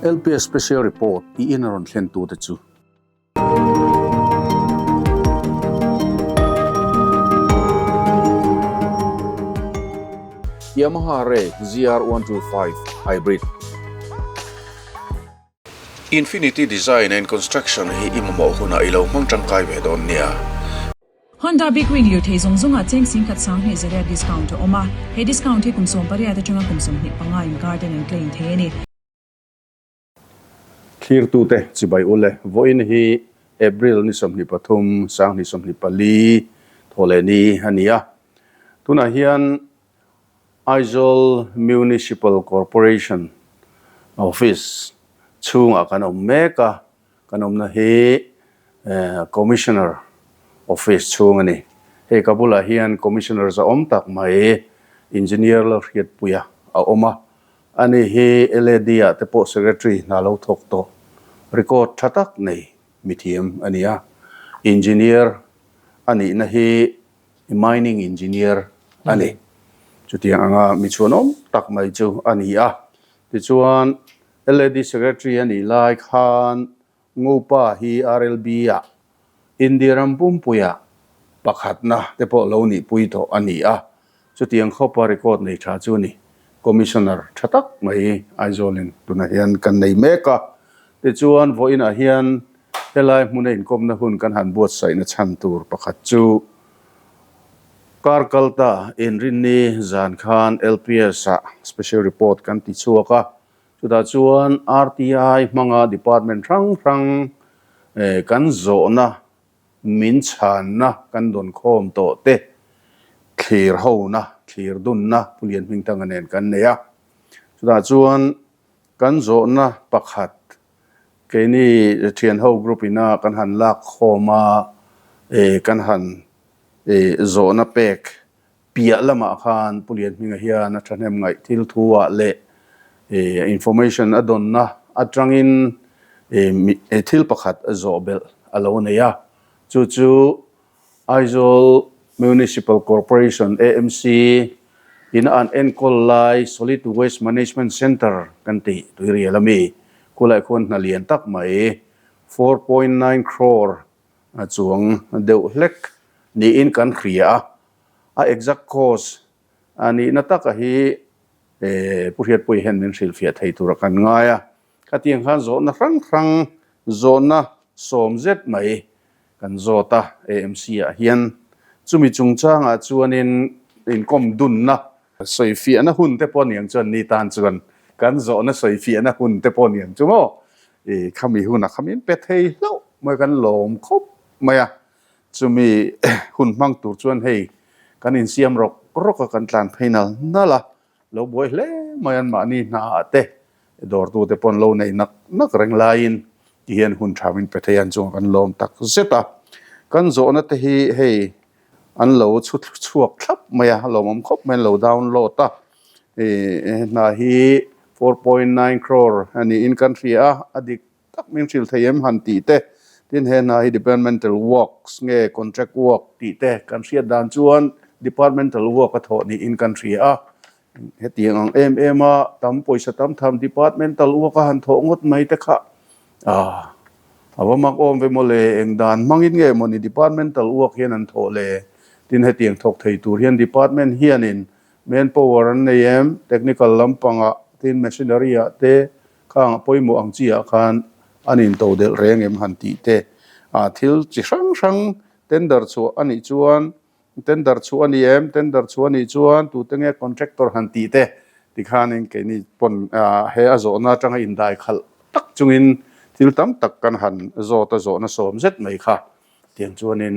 LPS Special Report i in a rawn thlen tute chu. Yamaha Ray ZR125 Hybrid. Infinity Design and Construction hi i mamawh hunah i lo hmang tangkai ve dawn nia. Honda Big Wing lirthei zawng zawngah cheng singkhat sanghnih zariat discount a awm a, he discount hi kum 18 atanga kum 25 inkar ten an claim thei a ni. Thlirtute chibai ule vawiin hi April ni 23, 2024 thawhleh ni a ni a. Tunah hian Aizawl Municipal Corporation Office chhungah kan awm mek a, kan awmna hi Commissioner Office chhung a ni. Hei ka bulah hian Commissioner zahawm tak mai Engineer Lalhriatpuia a awm a, Ani hi LAD ah te pawh Secretary hna lo thawk tawh, record tha tak nei mithiam a ni a. Engineer a nihna hi Mining Engineer a ni. Chutiang anga mi chhuanawm tak mai chu a ni a. Tichuan LAD Secretary a nih lai khan Ngopa hi RLB ah India ram pumpuia pakhatna te pawh lo nihpui tawh a ni a, chutiang khawpa record nei tha chu a ni. Commissioner tha tak mai Aizawlin tunah hian kan nei mek a, tichuan vawiinah hian helai hmuna inkawmna hun kan han buatsaihna chhan tur pakhat chu kar kalta inrinni zan khan LPS ah special report kan ti chhuak a, Chutah chuan RTI hmanga department hrang hrang kan zawhna, min chhanna kan dawn khawm tawh te thlir hona, thlir dunna Pu Lian Hmingthanga nen kan nei a. Chutah chuan kan zawhna pakhat keini thianho group ina kan han lak khawm a, kan han zawhna pek Piah lamah khan Pu Lianhminga hian a thahnem ngaih thil thu ah leh information a dawnna atangin thil pakhat zawh belh a lo nei a, chu chu Aizawl Municipal Corporation, AMC, in a an enkawl lai Solid Waste Management Centre kan tih tuirial ami khulai khuan hna lian tak mai 4.9 crore a chuang deuh hlek niin kan hria a, a exact cost a nihna taka hi Pu Hriatpuii hian min hrilhfiah thei tura kan ngai a, khatiang khan zawhna hrang hrang zawhna sawm zet mai kan zawt a AMC ah hian chumi chungchangah chuanin inkawm dunna Sawifiahna hun te pawh niang chuan ni tan chuan kan zawhna sawifiahna hun te pawh niang chu maw i khami huna kha min pe thei hlauh mai kan lawm khawp mai a, chumi hun hmang tur chuan hei kan insiam rawk rawk a kan tlan phei nal nal a, lo buai hle mai an mahni hna ah te dawrtu te pawh an lo nei nak nak reng laiin ti hian hun tha min pe thei a an chungah kan lawm tak zet a, kan zawhna te hi hei An lo chhu chhuak thlap mai a, lawmawm khawp mai an lo download a. Ih hna hi 4.9 crore a niin kan hria a, a dik tak min hrilh thei em han tih te, tin he hna hi departmental works nge contract work tih te kan hriat dan chuan departmental work a thawh niin kan hria a. Hetiang ang em em a tam pawisa tam tham departmental uak a han thawh ngawt mai te kha ah a va mak awm ve maw le, eng dan hmangin nge mawni departmental uak hian an thawh le? Tin hetiang thawk thei tur hian department hianin manpower an nei em, technical lampangah tin machinery ah te khang a pawimawh ang chi ah khan an into delh reng em han tih te ah thil chi hrang hrang tender chhuah a nih chuan Tender chhuah a ni em? Tender chhuah a nih chuan tute nge contractor han tih te tikhanin keini pawn he a zawhna atanga indai khalh tak chungin thil tam tak kan han zawt a zawhna sawm zet mai kha. Tiang chuanin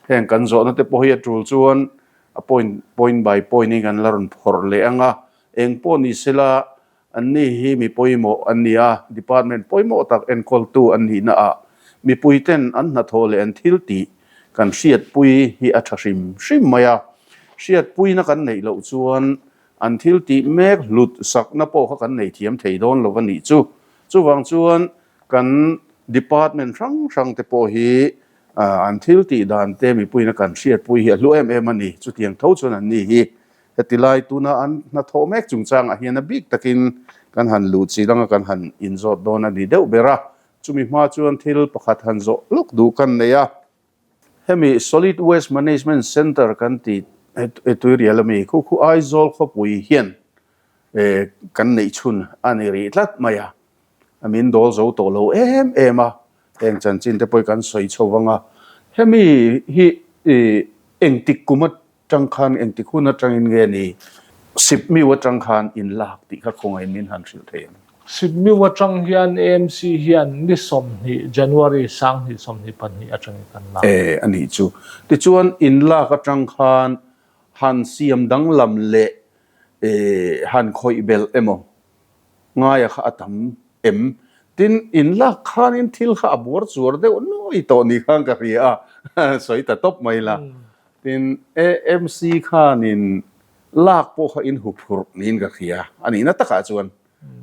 heng kan zawhna te pawh hi a tul chuan a point point by point in kan la rawn phawrh leh ang a, eng pawh ni sela Anni hi mi pawimawh an ni a, department pawimawh tak enkawltu an nihna ah mipuiten an hnathawh leh an thil tih kan hriatpui hi a tha hrim hrim mai a. Hriatpuina kan neih loh chuan an thil tih mek hlut sakna pawh kha kan nei thiam thei dawn lo a nih chu. Chuvang chuan kan department hrang hrang te pawh hi an thil tih dan te mipuina kan hriatpui hi a hlu em em a ni. Chutiang tho chuan anni hi Heti lai tuna an hnathawh mek chungchangah hian a bik takin kan han luh chilh anga kan han inzawt dawn a ni deuh ber a. Chumi hma chuan thil pakhat han zawh lawk duh kan nei a. Hemi Solid Waste Management Centre kan tih Tuirial ami khu khu Aizawl khawpui hian kan neih chhun a ni rih tlat mai a. A min dawl zo tawh lo em em a, heng chanchin te pawh hi kan sawi chho vang a. Hemi hi engtik kum atang khan engtik hun atangin nge ni Sipmiu atang khan in lak tih kha khawngaih min han hrilh thei ang. Sipmiu atang hian AMC hian ni 20 January 2022 atangin kan lak. E a nih chu. Tichuan in lak atang khan han siam danglam leh han khawih belh emaw Ngaia kha a tam em? Tin, in lak khanin thil kha a buar chuar deuh nuai tawh ni khan ka hria a, sawi ta tawp mai la. Tin, AMC khanin lak pawh kha in huphurh niin ka hria a nihna takah chuan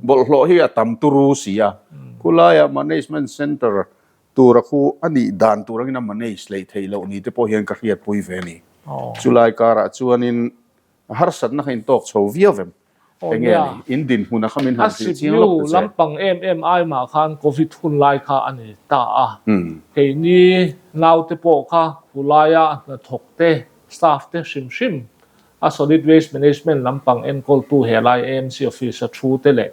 bawlhhlawh hi a tam turu si a, khulaia management centre tura khu a nih dan tur angin a manage leh theih loh ni te pawh hian ka hriatpui ve a ni. Chulai karah chuanin harsatna kha intawk chho viau vem. Enge a ni? In dinhmun a kha min han hrilh chiang lawk ta che. A lampang em em ai mah khan Covid hun lai kha a ni ta a. Keini naute pawh kha khulaia hnathawk te, staff te hrim hrim a Solid Waste Management lampang enkawltu helai AMC office a thu te leh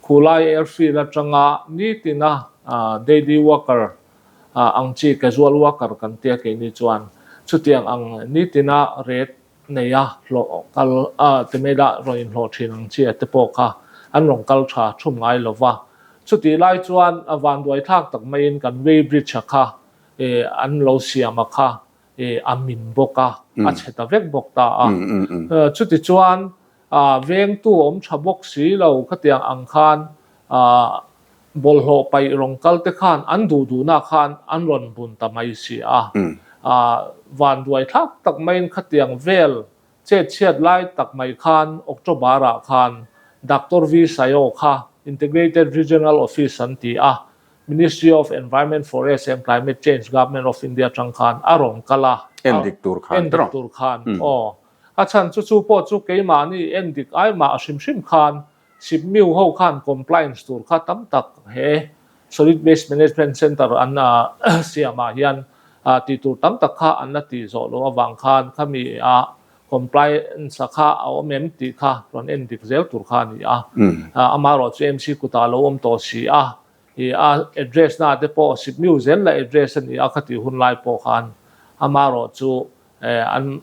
khulai airfield atanga nitina daily worker ang chi casual worker kan tia keini chuan chutiang ang nitina rate nei a, hlawh kal a ti mai lah rawn inhlawh thin ang chi a te pawh kha an rawn kal tha thum ngai lo va. Chutih lai chuan a vanduai thlak tak maiin kan weigh bridge a kha eh an lo siam a kha eh a min bawk a, a chhe ta vek bawk ta a. Chuti chuan ah vengtu awm tha bawk si lo khatiang ang khan ah Bawlhhlawh paih rawn kal te khan an duh duhna khan an rawn bun ta mai si a. Vanduai thlak tak maiin khatiang vel chet chhiat lai tak mai khan October ah khan Doctor V Saio kha Integrated Regional Office an ti a, Ministry of Environment, Forest and Climate Change, Government of India atang khan a rawn kal a. Endik tur khan. Endik tur khan aw. A chhan chu chu pawh chu keimahni endik ai mah a hrim hrim khan Sipmiu ho khan compliance tur kha tam tak he Solid Waste Management Centre an siam ah hian tih tur tam tak kha an la tih zawh loh avang khan khami a compliance a kha a awm em tih kha rawn en dik zel tur kha a ni a. Amaherawh chu MC kutah a lo awm tawh si a, i a address na te pawh Sipmiu zel la address a ni a khatih hun lai pawh khan amaherawh chu An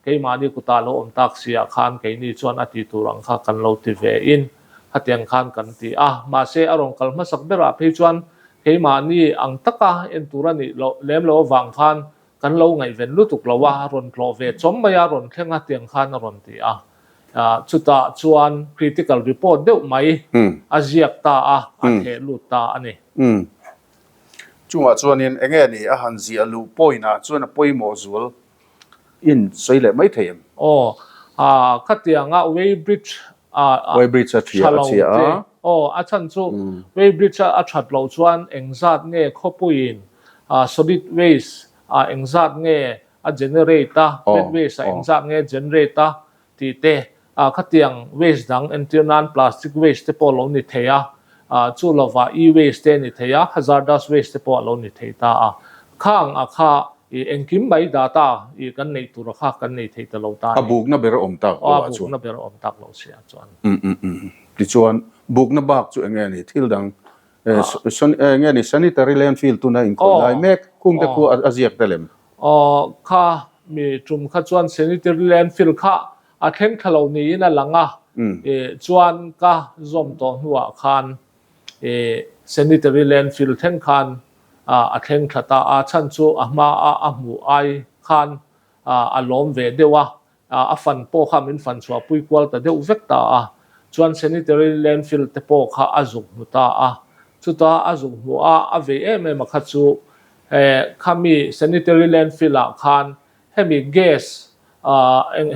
keimahni kutah lo awm tak si ah khan keini chuan a ti tur ang kha kan lo ti ve in khatiang khan kan ti a. Mahse a rawn kal hmasak berah phei chuan keimahni ang taka en tur a nih loh lem lo avang khan kan lo ngaihven lutuk lo a, a rawn tlawh ve chawm mai a, rawn thleng a tiang khan a rawn ti a. Chutah chuan critical report deuh mai a ziak ta a, a theh lut ta a ni. Chungah chuanin eng nge ni a han ziah luh point ah chuan a pawimawh zual in sawi leh mai thei em? Aw, ah khatianga weigh bridge ah Weigh bridge a tha lo te. Aw, a chhan chu weigh bridge a that loh chuan engzat nge khawpuiin solid waste ah engzat nge a generate a, wet waste ah engzat nge generate a tih te, khatiang waste dang entir nan plastic waste te pawh a lo ni thei a, chu lovah e-waste te a ni thei a, hazardous waste te pawh a lo ni thei ta a. Khang a kha i engkim mai data i kan neih tur a kha kan nei thei ta lo ta a ni. A bukna ber a awm tak lo ah chuan. A bukna ber a awm tak lo si ah chuan. Tichuan, bukna bak chu eng nge ni? Thil dang eng nge ni? Sanitary landfill tuna inkhawih lai mek khung te khu a ziak tel em? Aw, kha mi tum kha chuan sanitary landfill kha a thleng thla lo niin a lang a, e chuan ka zawm tawh hnuah khan e sanitary landfill thleng khan a thleng thla ta a, chhan chu a hma a a hmuh ai khan a lawm ve deuh a, A fan pawh kha min fan chhuah pui kual ta deuh vek ta a, chuan sanitary landfill te pawh kha a zuk hmu ta a. Chuta a zuk hmu a, a vei em em a kha chu khami sanitary landfill ah khan hemi gas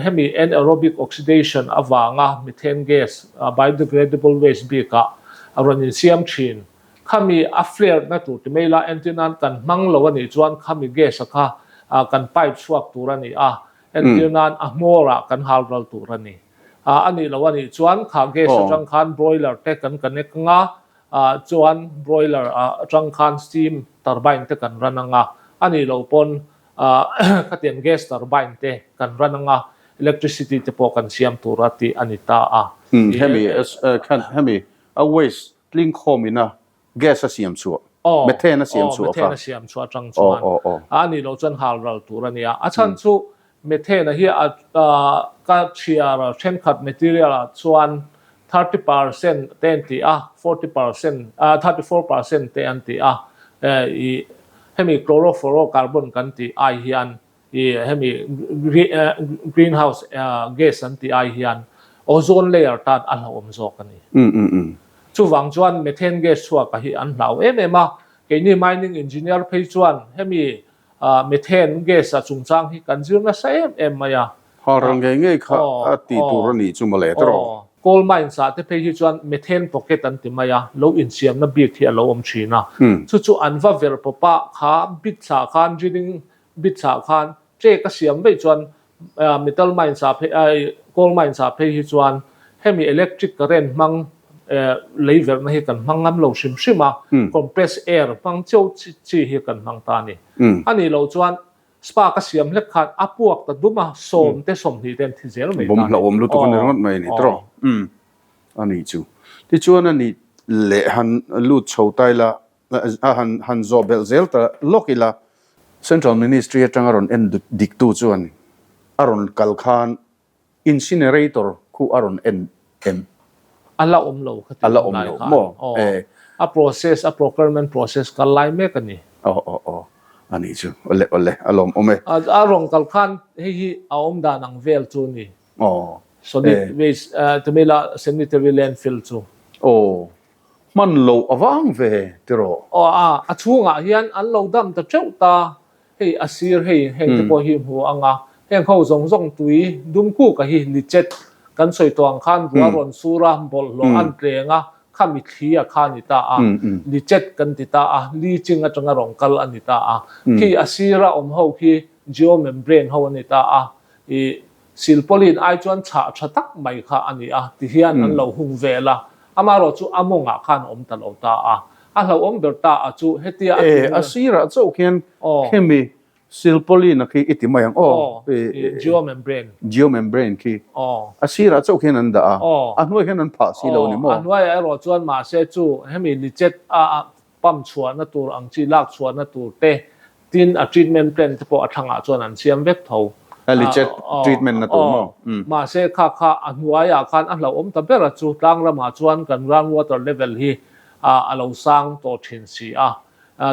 hemi anaerobic oxidation avanga methane gas biodegradable waste bik ah a rawn insiam thin. Khami a flare na tur ti mai la, entir nan kan hmang lo a nih chuan khami gas a kha kan pipe chhuak tur a ni a. Entir nan a hmawrah kan hal ral tur a ni. A nih loh a nih chuan kha gas atang khan broiler te kan connect anga, chuan broiler atang khan steam turbine te kan run anga, a nih loh pawn khatiang gas turbine te kan run anga, electricity te pawh kan siam tur a tih a ni ta a. Hemi hemi a waste tling khawm ina gas a siam chhuah, methane a siam chhuah kha. Methane a siam chhuah atang chuan a nih loh chuan hal ral tur a nia. A chhan chu methane a hi a ka chhiar thenkhat material ah chuan 30% te an ti a, 40%, 34% te an ti a. I hemi chlorofluorocarbon kan tih ai hian I hemi greenhouse gas an tih ai hian ozone layer tan a hlauhawm zawk a ni. Chuvang chuan methane gas chhuaka hi an hlau em em a, keini mining engineer phei chuan hemi methane gas a chungchang hi kan zir nasa em em mai a. Hal ngei ngei kha a tih tur a nih chu mawle tawh. Coal mines ah te phei hi chuan methane pocket an ti mai a, lo insiamna bik hi a lo awm thin a. Chu chu an va verh pawp a, kha bit ah khan drilling Bits ah khan check a siam veih chuan metal mines ah phei ai coal mines ah phei hi chuan hemi electric current hmang lei verhna hi kan hmang ngam lo hrim hrim a, compressed air hmang cheu chi hi kan hmang ta a ni. A nih loh chuan spark a siam hlek khan a puak ta dum a, sawm te 20 te an thi zel mai ta a ni. Bawm hlauhawm lutuk a ni ringawt mai a ni tawh. A nih chu. Tichuan a nih leh han lut chho ta ila A han han zawh belh zel ta lawk ila. Central Ministry atanga rawn en diktu chuan a rawn kal khan incinerator khu a rawn en em? A la awm lo kha ti A la awm lo maw? E. A process, a procurement process kal lai mek a ni. Aw aw aw. A nih chu. Awle awle. A lawm awm e. A rawn kal khan hei hi a awm dan ang vel chu a ni. Aw. Solid waste, Tamil-a sanitary landfill chu. Aw. Hman loh a vang ve tiraw? Aw a, a chhungah hian an lo dam ta teuh ta, hei a sir hei heng te pawh hi hmu ang a, heng ho zawng zawng tui dum kuka hi lichet kan sawi tawh ang khan ruah rawn sur a, bawlhhlawh an tleng a, khami thli a kha a ni ta a, lichet kan ti ta a, leaching atanga rawn kal a ni ta a, khi a sira awm ho khi geomembrane ho a ni ta a, i Silpauline ai chuan chhah tha tak mai kha a ni a, ti hian an lo hung vel a. Amaherawh chu a mawngah khan a awm ta lo ta a. A hlauhawm ber ta a chu hetia a ti A sirah chauh khian khemi silpauline a khi i ti mai ang aw. Geomembrane. Geomembrane khi a sirah chauh khian an dah a, a hnuaiah khian an phah si lo a ni maw? A hnuaiah erawh chuan mahse chu hemi lichet a pump chhuahna tur ang chi lak chhuahna tur te, tin a treatment plant te pawh a thlangah chuan an siam vek tho. A lichet treatment na tur maw? Mahse kha kha a hnuaiah khan a hlauhawm ta ber a chu tlang ramah chuan kan ground water level hi a lo sang tawh thin si a.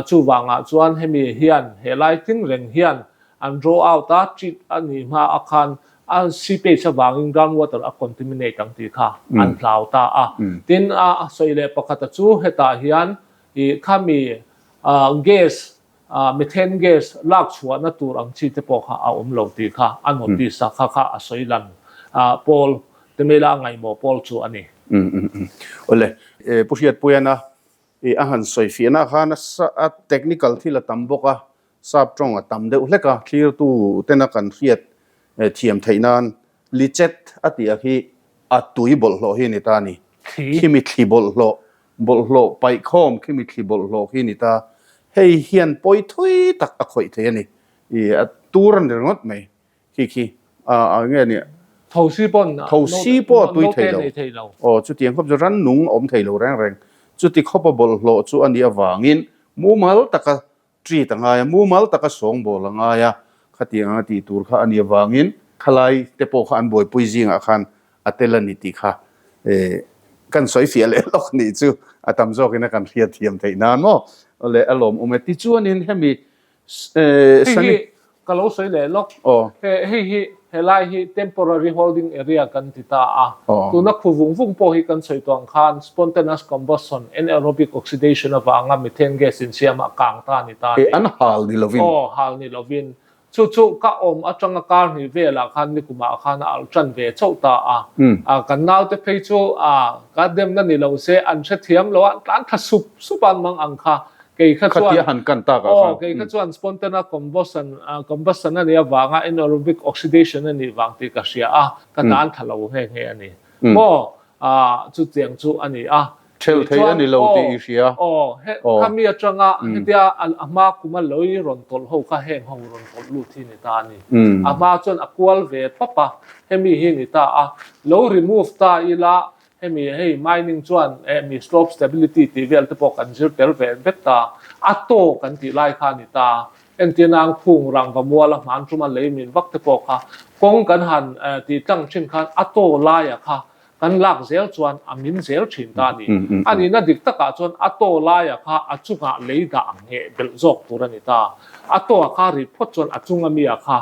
Chuvangah chuan hemi hian helai tling reng hian an draw out a, treat a nih hma a khan a seepage avangin ground water a contaminate ang tih kha an hlau ta a. Tin, a sawi leh pakhata chu hetah hian ih khami gas, methane gas lak chhuahna tur ang chi te pawh kha a awm lo tih kha a notice a, kha kha a sawi lan pawl te mela a ngaihmawh pawl chu a ni. Awle, Pu Hriatpuiana I a han sawi fiahna khan a technical thil a tam bawk a, sap tawng a tam deuh hlek a, thlirtu tena kan hriat thiam theih nan lichet a tih a hi a tui bawlhhlawh hi a ni ta a ni. Khimi thli bawlhhlawh, bawlhhlawh paihkhawm khimi thli bawlhhlawh khi a ni ta. Hei hian pawi thui tak a khawih thei a ni. I a tur a ni ringawt mai. Khi khi a nge nia. Thosi pawn Thosi pawh a tui thei lo. Thei lo. Aw chutiang khawp chu rannung a awm thei lo reng reng. Chuti khawp a bawlhhlawh chu a nih avangin mumal taka treat a ngai a, mumal taka sawngbawl a ngai a, khatiang anga tih tur kha a nih avangin khalai te pawh kha an buaipui zingah khan a tel a ni tih kha kan sawi fiah leh lawk nih chu a tam zawkin a kan hriat thiam theih nan maw le a lawmawm e. Tichuanin hemi Hei hi ka lo sawi leh lawk. Hei hi helai hi temporary holding area kan ti ta a. Tuna khu vung vung pawh hi kan sawi tawh ang khan spontaneous combustion, anaerobic oxidation avanga methane gas insiama kang ta a ni ta a ni. An hal ni lovin. Aw, hal ni lovin. Chu chu ka awm atanga kar hnih velah khan nikumah khan a alh tan ve chauh ta a. Kan naute phei chu ka demna ni lo se an hrethiam lo a, an tlan thla sup sup a an mang ang kha. Kei kha chuan Khatia han kan tak ah khan. Aw, kei kha chuan spontaneous combustion combustion a nih avanga anaerobic oxidation a nih vang tih ka hria a, ka tan thla lo nghe nghe a ni. Maw? Chutiang chu a ni a. Ṭhelh thei a ni lo tih i hria. Aw, khami aṭanga hetia a hma kuma lei rawn tawlh ho kha heng ho rawn tawlh lut hi ni ta a ni. A hma chuan a kual ve pap a, hemi hi ni ta a. Lo remove ta ila hemi hei mining chuan mi slope stability tih vel te pawh kan zir tel ve vek ta. A tawk kan tih lai kha a ni ta. Entirnan khung rangva muala hman tuma lei min vak te pawh kha kawng kan han tih tlang thin khan a taw laia kha kan lak zel chuan a min zel thin ta a ni. A nihna dik takah chuan a taw laia kha a chungah lei dah ang ngheh belh zawk tur a ni ta. A taw a kha rih phawt chuan a chunga mi a kha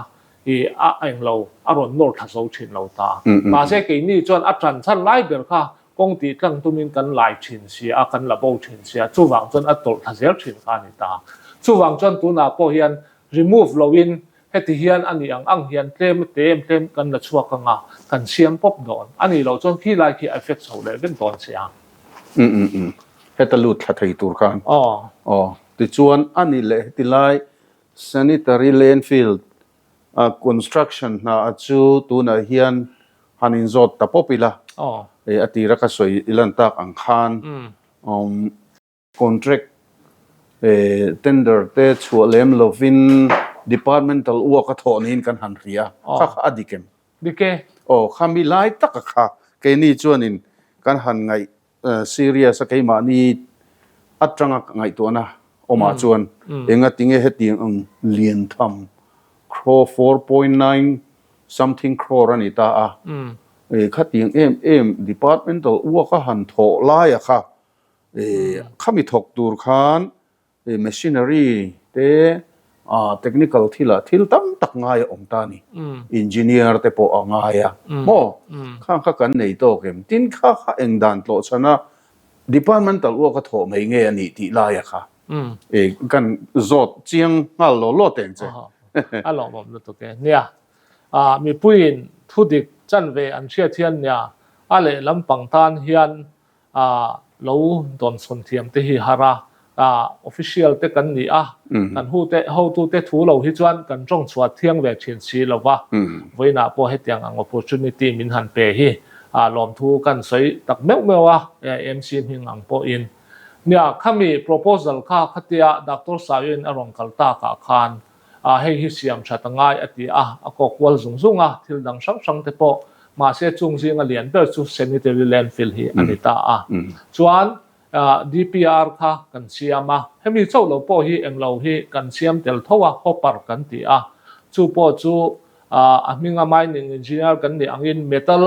i a englo a rawn nawr thla zo thin lo ta. Mahse keini chuan a tan chhan lai ber kha kawng tih tlang tumin kan lai thin si a, kan la bo thin si a, chuvang chuan a tawlh thla zel thin kha a ni ta. Chuvang chuan tunah pawh hian remove loin heti hian a nih ang ang hian tlem tlem tlem kan la chhuak ang a, kan siam pawp dawn. A nih loh chuan khi lai khi a effect chho leh vek dawn che a. Umm umm umm. Heta lut thla thei tur khan. Aw. Aw. Tichuan a nih leh heti lai Sanitary landfill a construction hna a chu tunah hian han inzawt ta pawp ila, a tira ka sawi i lan tak ang khan contract tender te chhuah lem lovin departmental work a thawh niin kan han hria, kha kha a dik em? Dik e. Aw, khami lai taka kha keini chuanin kan han ngaih Serious a keimahni atanga ngaihtuahna awmah chuan enga tinge hetiang ang lian tham crore 4.9 something crore a ni ta a, khatiang em em departmental work a han thawh laia kha khami thawk tur khan Machinery te technical thilah thil tam tak ngai a awm ta a ni. Engineer te pawh a ngai a maw? Khang kha kan nei tawk em? Tin kha kha eng dan tlawh chhan a departmental work a thawh mai nge a nih tih laia kha kan zawt chiang nghal law law teng che. A lawmawm lutuk e. Nia, mipuiin thudik chanve an hriat hian nia a lehlam pang tan hian a lo dawnsawn thiam te hi har a, official te kan ni a, kan hu te hotu te thu lo hi chuan kan tawng chhuah thiang ve thin si lo va, vawiinah pawh hetiang ang opportunity min han pe hi lawmthu kan sawi tak meuh meuh a, AMC hming ang pawhin. Nia, khami proposal kha khatia Doctor Sayuin a rawn kal takah khan hei hi siam that a ngai a ti a, a kawk kual zung zung a, thil dang hrang hrang te pawh mahse chung zinga lian ber chu sanitary landfill hi a ni ta a. Chuan DPR kha kan siam a, hemi chauh lo pawh hi englo hi kan siam tel tho a, hopper kan ti a, chu pawh chu a hminga mining engineer kan nih angin metal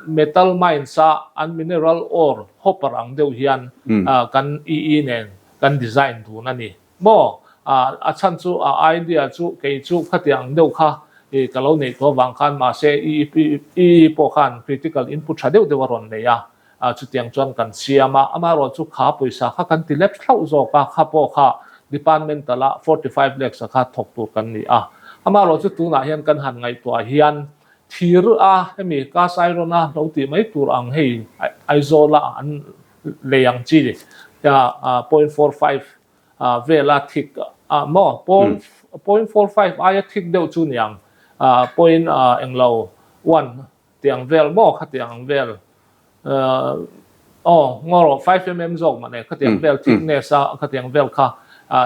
metal mines a an mineral ore hopper ang deuh hian kan EE nen kan design dun a ni. Maw? A chhan chu a idea chu kei chu khatiang ang deuh kha i ka lo neih tawh avang khan mahse EEP pawh khan critical input tha deuh deuh a rawn nei a, chutiang chuan kan siam a, amaherawh chu kha pawisa kha kan ti lep thlauh zawk a, kha pawh kha departmental ah 45 lakhs a kha thawk tur kan ni a, amaherawh chu tunah hian kan han ngaihtuah hian thir a hemi cast iron a lo tih mai tur ang hei Aizawl a an lei ang chi 0.45 vela thik maw 0.45 aia thik deuh chu niang point englo one tiang vel maw khatiang ang vel aw ngaw rawh 5 mm zawk mah ne khatiang vel thickness a khatiang vel kha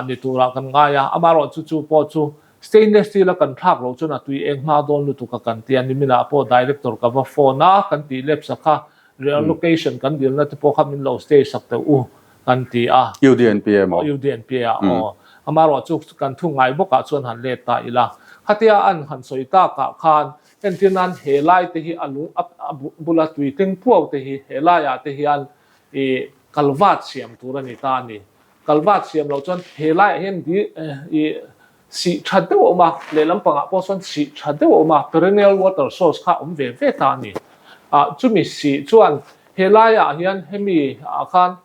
ni turah kan ngai a amaherawh chu chu pawh chu stainless steel a kan thlak loh chuan a tui eng hma dawn lutuk a kan tia niminah pawh director ka va phone a kan tih lep sak kha reallocation kan dilna te pawh kha min lo stay sak teh u kan ti a. UDNPA maw? UDNPA ah aw. Amaherawh chu kan thu ngai bawkah chuan han let ta ila. Khatia an han sawi takah khan entir nan he lai te hi a lung a bula tui tling puau te hi he laiah te hian i kalvat siam tur a ni ta a ni. Kalvat siam loh chuan he laiah hian di i Sih tha deuh a awm a, lehlam pangah pawh sawn sih tha deuh a awm a, perennial water source kha a awm ve ve ta a ni. Ah, chumi sih chuan helaiah hian hemi ah khan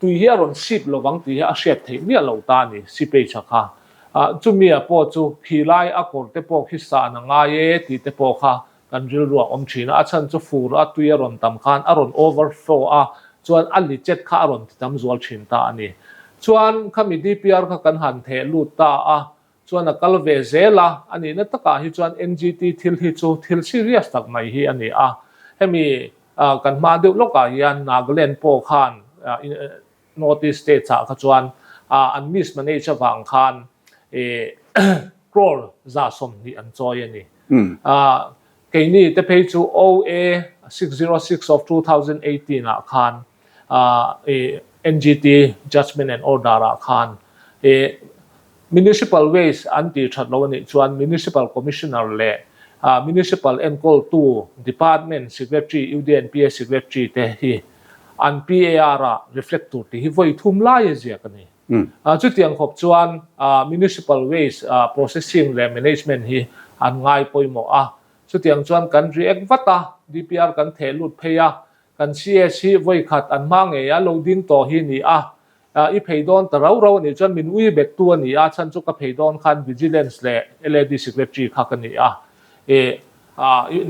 tui hi a rawn sip lovang tih hi a hriat theih miah lo ta a ni, seepage a kha. Ah, chumi ah pawh chu khilai a kawr te pawh khi san a ngai e tih te pawh kha kan rilru a awm thin a, a chhan chu fur a tui a rawn tam khan a rawn overflow a, chuan a lichet kha a rawn ti tam zual thin ta a ni. Chuan khami DPR kha kan han theh lut ta a, chuan a kal ve zel a, a nihna takah hi chuan NGT thil hi chu thil serious tak mai hi a ni a. Hemi kan hma deuh lawkah hian Nagaland pawh khan North East States ah kha chuan an mismanage avang khan crore 120 an chawi a ni. Keini te phei chu OA 606 of 2018 ah khan NGT Judgement and Order ah khan Municipal Waste an tih that lo a nih chuan Municipal Commissioner leh Municipal enkawltu Department Secretary, UDNPA Secretary te hi an PAR ah reflect tur tih hi vawi thum lai a ziak a ni. Chutiang khawp chuan Municipal Waste Processing leh Management hi an ngai pawimawh a. Chutiang chuan kan react vat a, DPR kan theh lut phei a, kan CS hi vawi khat an hma ngei a lo ding tawh hi ni a. I phei dawn ta rau rau a nih chuan min ui bet tu a ni a, chhan chu ka phei dawn khan Vigilance leh LAD Secretary kha ka ni a.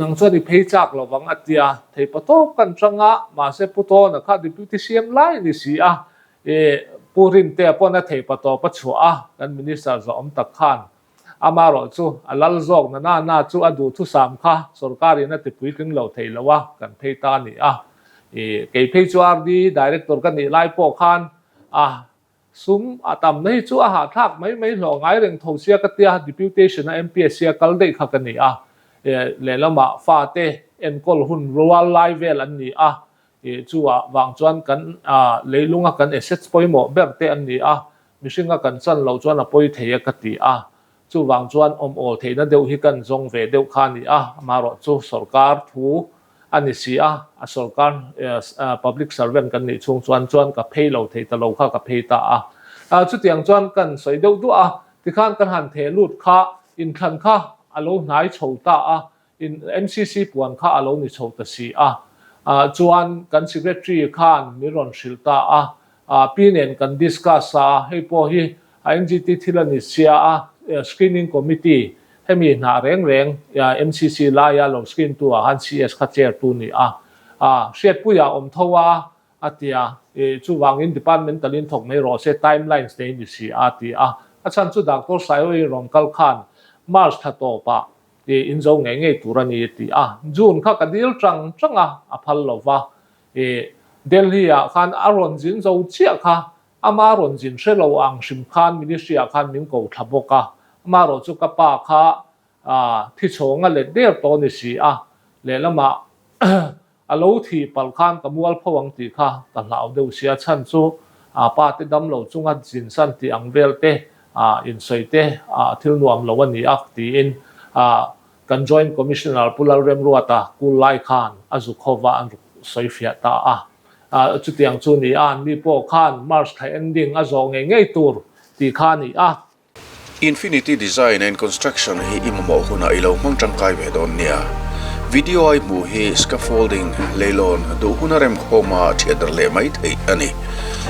Nang chuan i phei chak lo vang a tia, thei pa tawp kan chang a, mahse Pu Tawna kha Deputy CM lai a ni si a, Pu Rintea pawn a thei pa tawp a chhuah a, kan Minister zawh awm tak khan amarawh chu a lal zawk na na na chu a duhthusam kha sorkarin a ti puitling lo thei lo a, kan phei ta a ni a. Kei phei chu RD Director ka nih lai pawh khan a Sum a tam na hi chu a hahthlak mai mai hlawh ngai reng tho sia ka tia, deputation a MPSC a kal daih kha ka ni a, lehlamah fate enkawl hun rual lai vel an ni a, chu ah vang chuan kan leilunga kan assets pawimawh ber te an ni a, mihringa kan chan loh chuan a pawi thei a ka ti a, chuvang chuan awm awl theihna deuh hi kan zawng ve deuh kha a ni a, amaherawh chu sorkar thu A ni si a, a sorkar public servant kan nih chhung chuan chuan ka phei lo thei ta lo kha ka phei ta a. Chutiang chuan kan sawi deuh duah a, tikhan kan han theh lut kha inthlan kha a lo hnai chho ta a, in MCC puan kha a lo ni chho ta si a. Chuan kan secretary khan min rawn hrilh ta a, pi nen kan discuss a, hei pawh hi A NGT thil a ni sia a, Screening Committee hemi hna reng reng MCC laia lo screen tu ah khan CS kha chair tu ni a, hriatpuiah awm tho a a ti a, chuvangin departmental in thawk mai rawh se timelines nei ni si a ti a, a chhan chu Doctor Saiawi rawn kal khan March thla tawpah in zo ngei ngei tur a ni a ti a, June kha ka dil chang chang a, a phal lo va, Delhi ah khan a rawn zin zo chiah kha Ama rawn zin hre lo ang hrim khan ministry ah khan min ko thla bawk a, amarawh chu ka pa kha thi chhawng a let der tawh a ni si a, lehlamah a lo thi palh khan ka mual pho ang tih kha ka hlau deuh sia, chhan chu pa te dam lo chunga zin san tih ang vel te insawi te thil nuam lo a ni a tiin kan Joint Commissioner Pu Lalremruata kul lai khan a zuk hova an sawi fiah ta a. Chutiang chu ni a, an mi pawh khan March thla ending a zawh ngei ngei tur tih kha a ni a. Infinity Design and Construction hi i mamawh hunah i lo hmang tangkai ve dawn nia. Video a i hmuh hi scaffolding, leilawn, duh huna remkhawma thiatdarh leh mai theih a ni.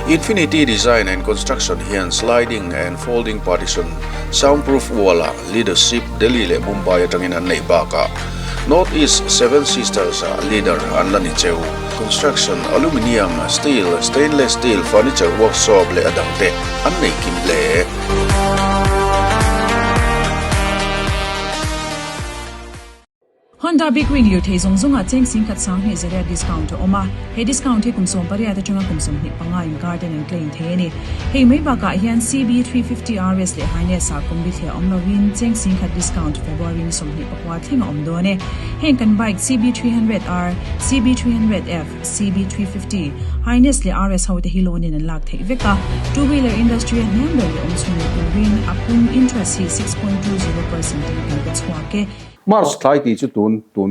Infinity Design and Construction hian sliding and folding partition, soundproof wall-ah leadership Delhi leh Mumbai atangin an neih bakah North East Seven Sisters-ah leader an la ni cheu. Construction, aluminium, steel, stainless steel, furniture workshop leh a dangte an nei kim hle. Honda Big Wing lirthei zawng zawngah cheng singkhat 2000 zariat discount a awm a, he discount hi kum 18 atanga kum 25 inkar ten an claim thei a ni. Hei mai bakah hian CB350 RS leh Highness ah kum bithliah awm lovin cheng singkhat discount February ni 24 thleng a awm dawn e. Heng kan bike CB300R, CB300F, CB350, Highness leh RS ho te hi loan in an lak theih vek a, two wheeler industry a hniam ber leh awm chhun leh turin a pung interest hi 6.20 percent in kan pe chhuak e. March thlai tih chu tun tun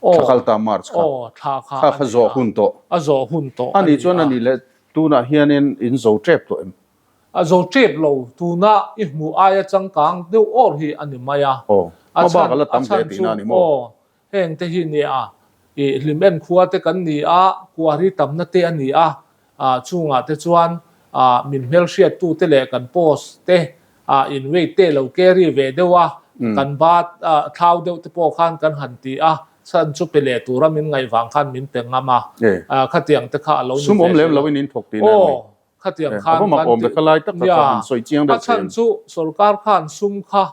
thla kal ta March kha kha kha zawh hun tawh a zawh hun tawh a nih chuan a nih leh tunah hianin in zo tep tawh em? A zo tep lo tuna i hmuh aia changkang deuh awr hi a ni mai a a chhan a la tam hle tihna a ni maw? Aw heng te hi nia i hlim en khua te kan ni a kuari tamna te a ni a chungah te chuan min hmelhriat tu te leh kan post te Ah in weight te lo carry ve deuh a, kan bat thlau deuh te pawh khan kan han ti a, chhan chu pe leh tura min ngaih vang khan min pe ngam a, khatiang te kha a lo ni ve zel a. Sum awm lem loin in thawk tihna em ni? Aw, Khatiang A khan va mak kan awm ti ve kha lai tak kha nia. kha han sawi chiang A deuh chhan thin. chu sorkar khan sum kha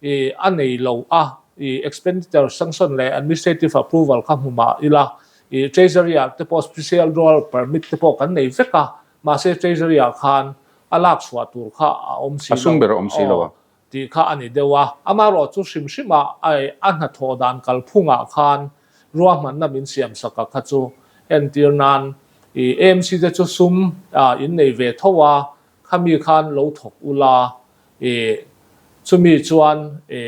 i a nei lo a, i expenditure sanction leh administrative approval kha hmu mah ila, i treasury ah te pawh special dual permit te pawh kan nei vek a, mahse treasury ah khan a lak chhuah tur kha a awm si A sum lo ber a awm si lo a. tih kha a ni deuh a. Amaherawhchu hrim hrim ah a hnathawh dan kalphungah khan ruahmanna min siam sak a kha chu entir nan i AMC te chu sum in nei ve tho a, khami khan lo thawk ula i chumi chuan i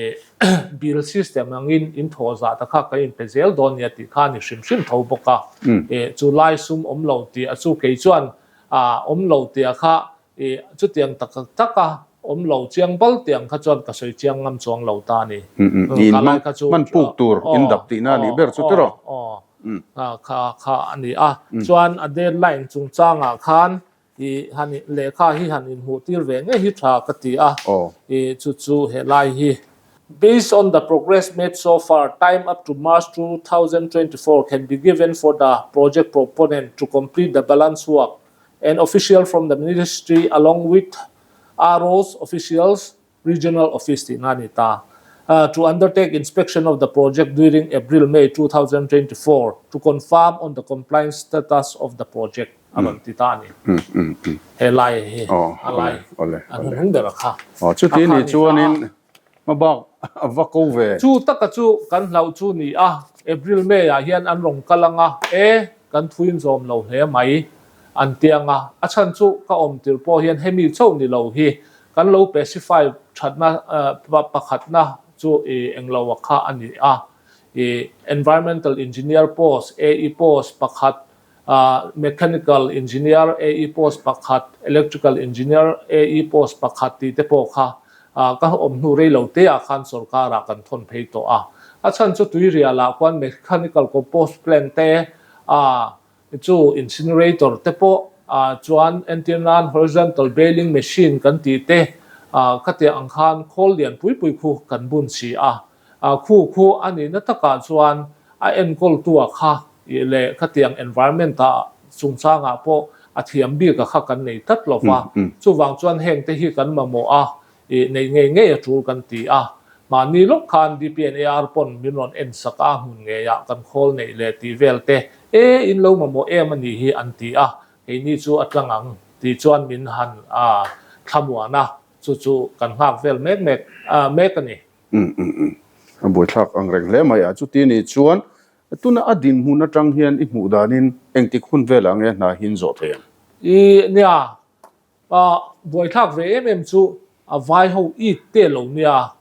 bill system angin in thawh zah ta kha ka inpe zel dawn nia tih kha a ni hrim hrim tho bawk a. I chu lai sum awm lo tih a chu kei chuan awm lo tih a kha I chutiang tak taka awm lo chiang bal tiang kha chuan ka sawi chiang ngam chuang lo ta a ni. In hman hman puk tur in dap tihna a nih ber chu tiraw? Aw kha kha a ni a. Chuan a deadline chungchangah khan i han lehkha hi han inhmuh tir ve ngei hi tha ka ti a. I chu chu helai hi. Based on the progress made so far, time up to March 2024 can be given for the project proponent to complete the balance work An official from the ministry along with ROs officials, regional office tihna a ni ta, to undertake inspection of the project during April-May 2024 to confirm on the compliance status of the project a rawn ti ta a ni. He lai hi a lai a hnung ber a kha. Chuti ni chuanin hmabak a va ko ve. Chu taka chu kan hlauh chu ni a, April-May ah hian an rawn kal anga e kan thuin zawm lo hle mai. An ti ang a, a chhan chu ka awm tir pawh hian hemi chauh ni lo hi kan lo pacify thatna pakhatna chu i englo a kha a ni a. I Environmental Engineer post, AE post, pakhat, Mechanical Engineer, AE post, pakhat, Electrical Engineer, AE post, pakhat tih te pawh kha ka awm hnu rei lo te ah khan sorkar ah kan thawn phei tawh a. A chhan chu tuirial ah khuan Mechanical Compost Plant te, Chu incinerator te pawh chuan entir nan horizontal baling machine kan tih te khatiang ang khan khawl lian pui pui khu kan bun si a. Khu khu a nihna takah chuan a enkawltua kha leh khatiang environment ah chungchangah pawh a thiam bik a kha kan nei tlat lo va. Chuvang chuan heng te hi kan mamawh a. I neih ngei ngei a tul kan ti a, mahni lawk khan DPNAR pawn min rawn en sak a, hmun ngeiah kan khawl neih leh tih vel te e in lo mamawh em a nih hi an ti a, keini chu a tlang ang tih chuan min han thlamuan a, chu chu kan nghak vel mek mek mek a ni. Um um um. A buaithlak ang reng hle mai a, chuti ni chuan tuna a dinhmun atang hian i hmuh danin engtik hun velah nge hna hi in zawh thei ang? I nia, A buaithlak ve em em chu a vai ho it te lo nia,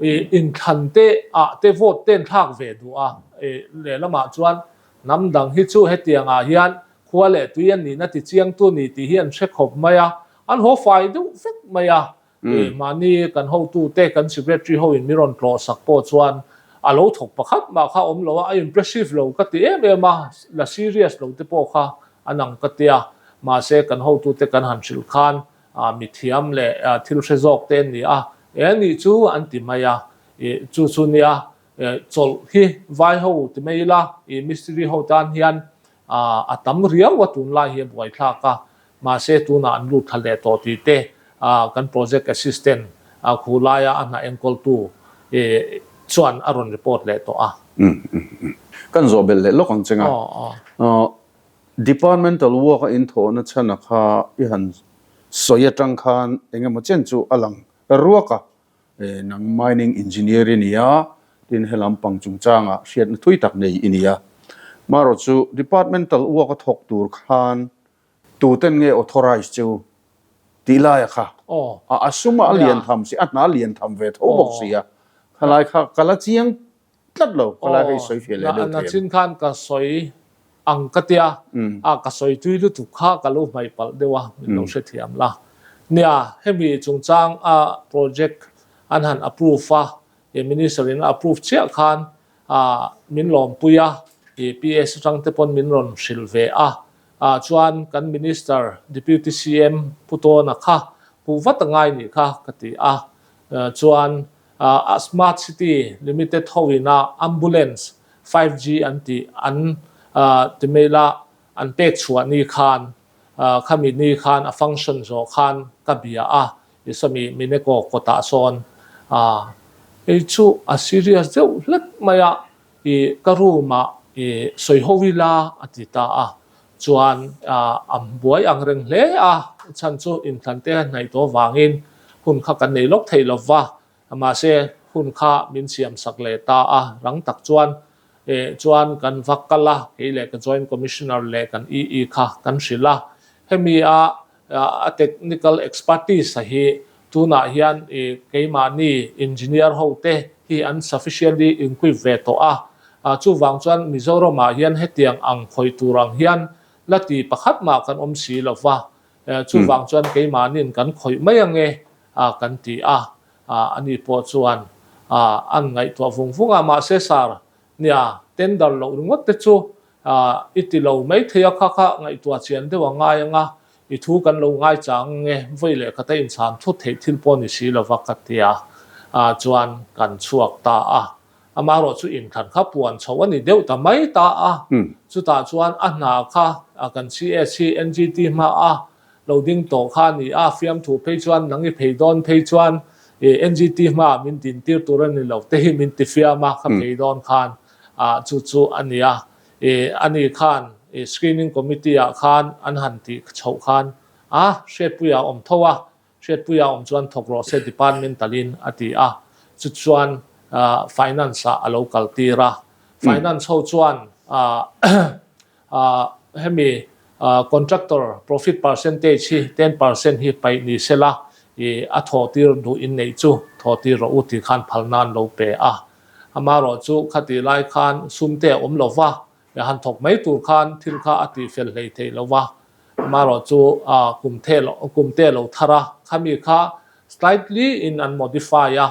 i inthlan te ah te vote te an thlak ve duh a, i lehlamah chuan hnam dang hi chu hetiang ah hian khua leh tui an nihna ti chiang tu ni tih hi an hre khawp mai a, an haw fai deuh vek mai a, i mahni kan hotu te kan secretary ho in mi rawn tlawh sak pawh chuan a lo thawk pakhat mah kha awm lo a, a impressive lo ka ti em em a, la serious lo te pawh kha An ang ka tia, mahse kan hotute kan han hrilh khan mithiam leh thil hre zawk te an ni a, e nih chu an ti mai a, i chu chu nia chawlh hi vai ho ti mai ila, i mistiri ho tan hian a tam riau a tunlai hi a buaithlak a, mahse tunah an lut thla leh tawh tih te kan project assistant khulaia a hna enkawltu chuan a rawn report leh tawh a. Kan zawh belh leh lawk ang che nga. Departmental work a inthawhna chhana kha i han sawi atang khan eng emaw chen chu a lang ruak a, nang mining engineer i ni a, tin helam pang chungchangah hriatna thui tak nei i ni a. Marawh chu departmental work a thawk tur khan tuten nge authorize chu tih laia kha a sum a lian tham si, a hna lian tham ve tho bawk si a, khalai kha ka la chiang tlat lo ka lai hei sawi fiah leh deuh thei. Nachin khan ka sawi ang ka tia a ka sawi tui lutuk kha ka lo hmaih palh deuh a min lo hrethiam la. Nia hemi chungchang a project an han approve a i minister in a approve chiah khan a min lawmpui a i PS atang te pawn min rawn hrilh ve a ah chuan kan minister deputy CM Pu Tawna kha hmuh vat a ngai nih kha ka ti a chuan A Smart City Limited ho ina Ambulance 5G an tih an ti mail a an pek chhuah ni khan Khami ni khan a function zawh khan ka bia a, i sawmi Mineko kawtah sawn hei chu a serious deuh hlek mai a, i ka room ah i sawi ho ila a ti ta a, chuan a buai ang reng hle a, chhan chu inthlan te a hnaih tawh vangin hun kha kan nei lawk thei lo va, mahse hun kha min siam sak leh ta a, rang tak chuan chuan kan va kal a, kei leh ka Joint Commissioner leh kan EE kha kan hrilh a, hemi a a technical expertise a hi tunah hian keimahni engineer ho te hi an sufficiently equipped ve tawh a, chuvang chuan Mizoram ah hian hetiang ang khawih tur ang hian la ti pakhat mah kan awm si lo va, chuvang chuan keimahni'n kan khawih mai ange kan ti a, ani pawh chuan an ngaihtuah vung vung a, mahse sir Nia, tender loh ringawt te chu i ti lo mai thei a, kha kha ngaihtuah chian deuh a ngai ang a, i thu kan lo ngai chang ang e, vawi leh khata inchhan thut theih thil pawh ni si lova ka tia chuan kan chhuak ta a. Amaherawh chu inthlan kha puan chho a ni deuh ta mai ta a, chutah chuan a hna kha kan CS hi NGT hma a Lo ding tawh kha a ni a, fiamthu phei chuan nang i phei dawn phei chuan NGT hmaah min din tir tur a ni lo te hi min ti fiam a, ka phei dawn khan chu chu a ni a. Ani khan screening committee ah khan an han tih chhoh khan a Hriatpuia awm tho a, Hriatpuia awm chuan thawk rawh se departmental in a ti a, chu chuan finance ah a lo kal tir a. Finance ho chuan Hemi contractor profit percentage hi 10% hi paih ni sela i a thawhtir duh in neih chu thawhtir rawh u tih khan phal nan lo pe a. Amaherawh chu khatih lai khan sum te a awm lo va, han thawk mai tur khan thil kha a tihfel hlei theih lo va. Amaherawh chu kum the kum te lo thar a, khami kha slightly in an modify a,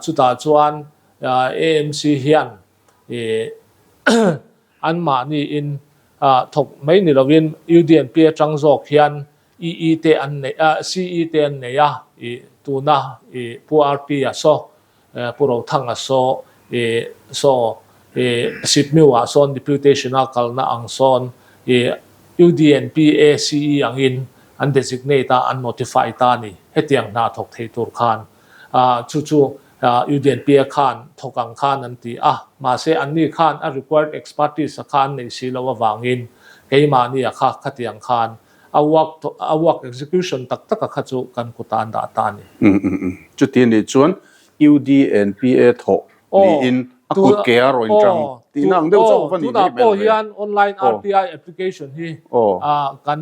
chutah chuan AMC hian i Anmahni in thawk mai ni lovin UDNP atang zawk hian EE te an nei a, CE te an nei a, i tuna i Pu RP a saw, Pu Rothanga saw, i saw i Sipmiu ah sawn deputation a kalna ang sawn i UDNP ACE angin an designate a, an notify ta a ni. Hetiang hna thawk thei tur khan chu chu UDNPA khan thawk ang khan an ti a, mahse anni khan a required expertise a kha an neih si loh avangin keimahni a kha khatiang khan a work a work execution tak tak a kha chu kan kutah an dah ta a ni. Chuti anih chuan UDNPA thawh niin a kut ke a rawn tang tihna ang deuh chauh va nih Tunah pawh hian online RTI application hi kan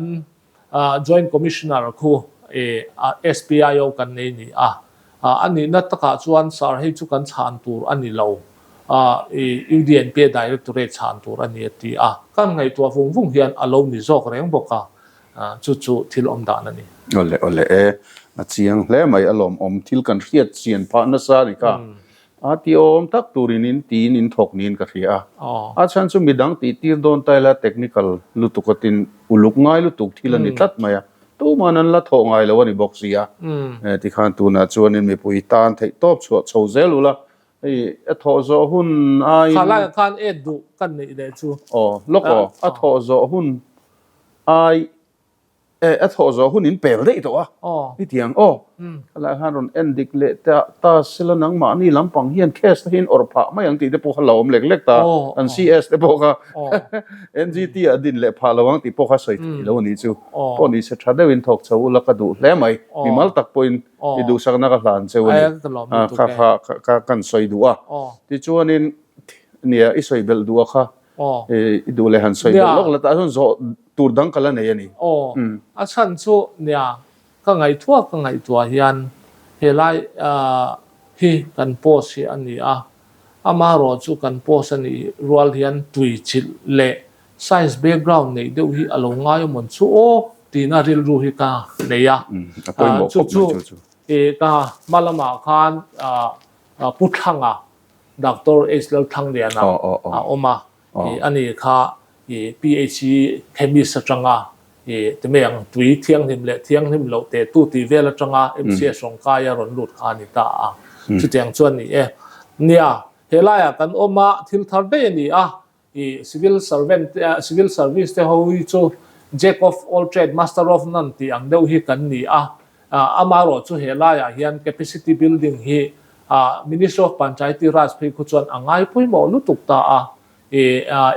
Joint Commissioner khu SPIO kan nei ni a, a nihna takah chuan sir hei chu kan chhan tur a ni lo, UDNPA Directorate chhan tur a ni a ti a, kan ngaihtuah vung vung hian a lo ni zawk reng bawk a, chu chu thil awm dan a ni. Awle awle e, a chiang hle mai a lawmawm thil kan hriat chian phah nasa a ni kha. A ti awm tak turin in tiin in thawk niin ka hria a. A chhan chu midang tih tir dawn ta ila technical lutuk a tin uluk ngai lutuk thil a ni tlat mai a. Tuman an la thawh ngai lo a ni bawk si a. Tikhan tunah chuanin mipui tan theih tawp chhuah chho zel ula hei a thawh zawh hun aiin. Kha laiah khan et duh kan neih leh chu. Aw lawk aw a thawh zawh hun ai. E, a thawh zawh hun in pel daih tawh a. Aw. Ni tiang aw. A lai khan rawn en dik leh ta ta sela nangmahni lampang hian case te hi in awrh phah mai ang tih te pawh kha lo awm lek lek ta. An CS te pawh kha NGT ah din leh phah lo ang tih pawh kha sawi thei lo a nih chu. Pawh ni se tha deuhin thawk chho ula ka duh hle mai. Mimal tak pawhin i duhsakna ka hlan cheu a ni. Kha kha kha kan sawi duh a. Tichuanin nia i sawi belh duh a kha. I duh leh han sawi belh lawk la tah chuan zawh tur dang ka la nei a ni. Aw, a chhan chu nia, ka ngaihtuah ka ngaihtuah hian helai hi kan post hi a ni a, amaherawh chu kan post a nih rual hian tui chilh leh science background neih deuh hi a lo ngai awm chu aw tihna rilru hi ka nei a. A pawimawh khawp mai chu chu. Ka hma lamah khan Pu Thlanga Doctor H Lalthangliana a awm a, a ni kha PHE chemist atanga ti mai ang tui thianghlim leh thianghlim loh teh tu tih vel atanga MCS rawn kai a rawn lut kha a ni ta a. Chutiang chuan ni e. Nia, helaiah kan awm a, thil thar daih a ni a, I civil servant te civil service te ho hi chu Jack of all trade master of none tih ang deuh hi kan ni a. Amaherawh chu he laiah hian capacity building hi Ministry of Panchayati Raj phei khu chuan a ngai pawimawh lutuk ta a.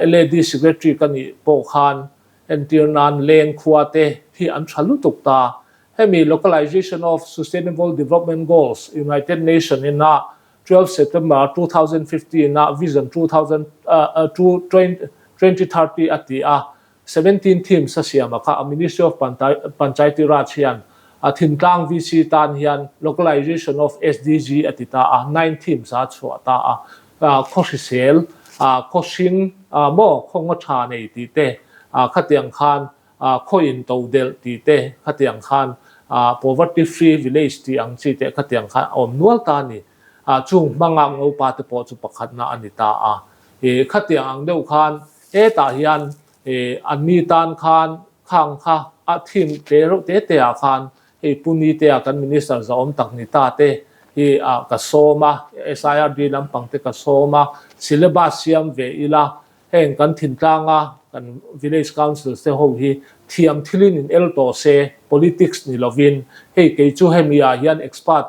LAD Secretary ka nih pawh khan entir nan leng khua te hi an tha lutuk ta. Hemi Localization of Sustainable Development Goals United Nation in a 12 September 2015 a Vision 2030 a ti a, 17 themes a siam a kha a Ministry of Panchayati Raj hian a Thintlang VC tan hian Localization of SDG a ti ta a, nine themes a chhuah ta a, khaw hrisel, khaw hring maw khaw ngaw tha nei tih te khatiang khan khaw in to delh tih te khatiang khan poverty free village tih ang chi te khatiang khan a awm nual ta a ni. Chung hmanga ngopa te pawh chu pakhatna a ni ta a. Khatiang ang deuh khan hetah hian an ni tan khan khang kha a thim te reuh te te ah khan hei Puni te ah kan Minister zahawm tak ni ta te hi ka sawm a, SIRD lampang te ka sawm a, syllabus siam ve ila heng kan thintlanga kan Village Council te ho hi thiam thilin in el tawh se, politics ni lovin hei kei chu hemi ah hian expert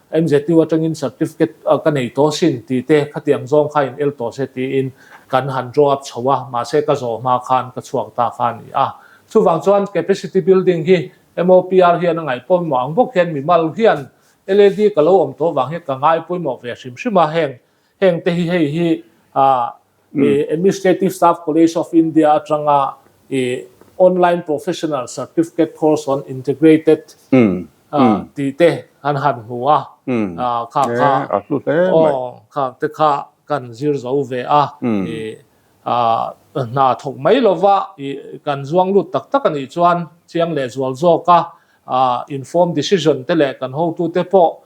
MZU atangin certificate ka nei tawh sin tih te khatiang zawng kha in el tawh se tiin kan han draw up chho a, mahse ka zawh hma khan ka chhuak ta kha a ni a. Chuvang chuan capacity building hi MOPR hian a ngaih pawimawh ang bawk hian mimal hian LAD ka lo awm tawh vang hi ka ngai pawimawh ve hrim hrim a, heng heng te hi hei hi Administrative Staff College of India atanga online professional certificate course on integrated tih te an han hmu a, kha kha kha te kha kan zir zo ve a, hna thawk mai lova kan zuang lut tak tak a nih chuan chiang leh zual zawk a, informed decision te leh kan hotute pawh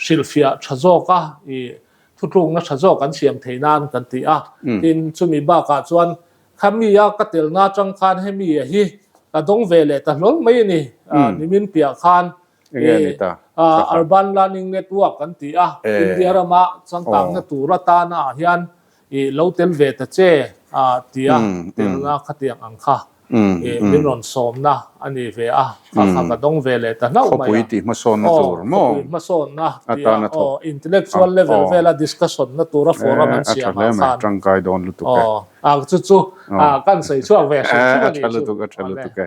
hrilhfiah tha zawk a. Thutlukna tha zawk an siam thei nan kan ti a. Tin, chumi bakah chuan khami a ka telna atang khan hemi a hi ka dawng ve leh ta hlawl mai a ni. Nimin piah khan Urban Learning Network kan ti a, India rama changkangna tur atana ah hian lo tel ve ta che tia telna khatiang ang kha. Min rawn sawmna a ni ve a, kha kha ka dawng ve leh ta hlauh mai a. Khawpui tih hmasawnna tur maw? Khawpui hmasawnna tih a, aw, intellectual level vela discussion na tura forum an siam ah khan. A tha hle mai, tangkai dawn lutuk e. Aw, chu chu kan sawi chhuak ve hrim hrim a nih chu. A tha lutuk, a tha lutuk e.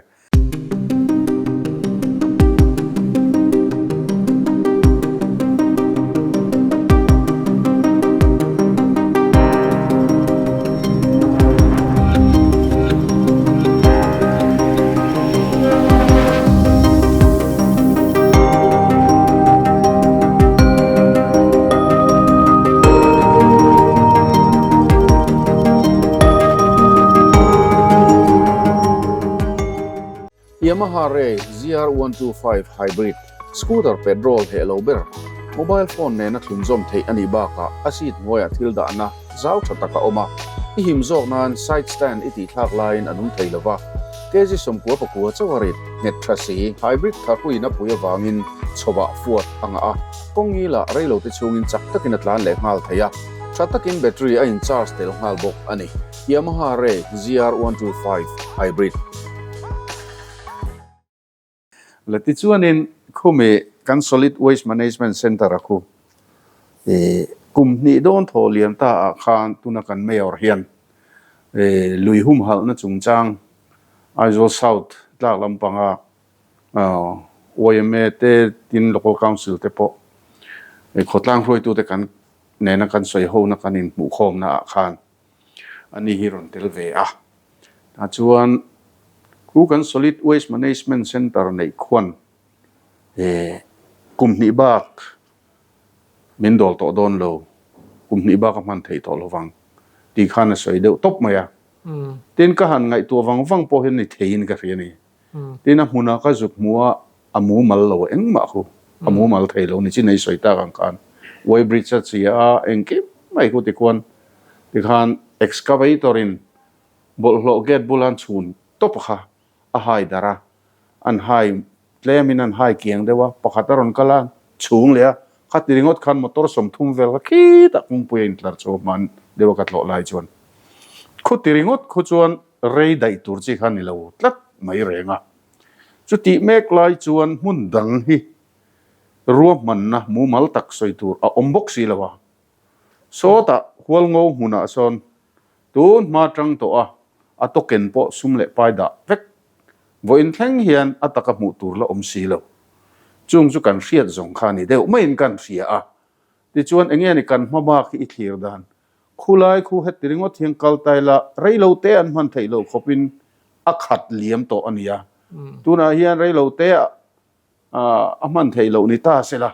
Yamaha Ray ZR125 Hybrid Scooter petrol heh lo ber, mobile phone nena thlunzawm theih a nih bakah a seat hnuaiah thil dahna zau tha tak a awm a, i him zawk nan side stand i tihthlak laiin a nung thei lo va, kg 99 chauh a rit nghet tha si. Hybrid tharpuiin a pui avangin chhawah fuat a ngah a, kawng ngilah reilote chhungin chak takin a tlan leh nghal thei a, tha takin battery a in charge tel nghal bawk a ni. Yamaha Ray ZR125 Hybrid. La tichuanin khumi kan Solid Waste Management Centre a khu ih kum hnih dawn thaw lian ta ah khan tuna kan Mayor hian ih lui humhalhna chungchang Aizawl South tlak lampanga yma te tin Local Council te pawh ih khawtlang hruaitute kan nena kan sawi hona kan inhmuhkhawmna ah khan ani hi rawn tel ve a. Tah chuan khu kan Solid Waste Management Centre neih khuan eh kum hnih bak min dawl tawh dawn lo, kum hnih bak a hman theih tawh lo vang tih khan a sawi deuh tawp mai a. Tin ka han ngaihtuah vang vang pawh hian ni theiin ka hria a ni. Tin a hmunah ka zuk hmu a, a mumal lo engmah khu a mumal thei lo ni chin ei sawi tak ang khan Way Bridge a chhia a engkim mai khu tikhuan tikhan excavator in bawlhhlawh gate bula an chhun tawp kha a hai darh a, an hai tlem in an hai kiang deuh a, pakhat a rawn kal a chhung leh a, khati ringawt khan motor 30 vel kha khitah kawngpui a intlar chho hman deuh a ka tlawh lai chuan khuti ringawt khu chuan. rei daih tur chi kha ni lo tlat mai reng a. Chutih mek lai chuan hmun dang hi ruahmanna mumal tak sawi tur a awm bawk si lo a. Sawtah Hualngo hmunah sawn tun hma tang tawh a, a token pawh sum leh pai dah vek. Vawiin thleng hian a taka hmuh tur la awm si lo. Chung chu kan hriat zawng kha ni deuh maiin kan hria a. Tichuan enge ni kan hma bak hi i thlir dan? Khulai khu heti ringawt hian kal ta ila reilo te an hman theih loh khawpin a khat liam tawh a nia. Tunah hian reilo te ah a hman theih loh ni ta sela.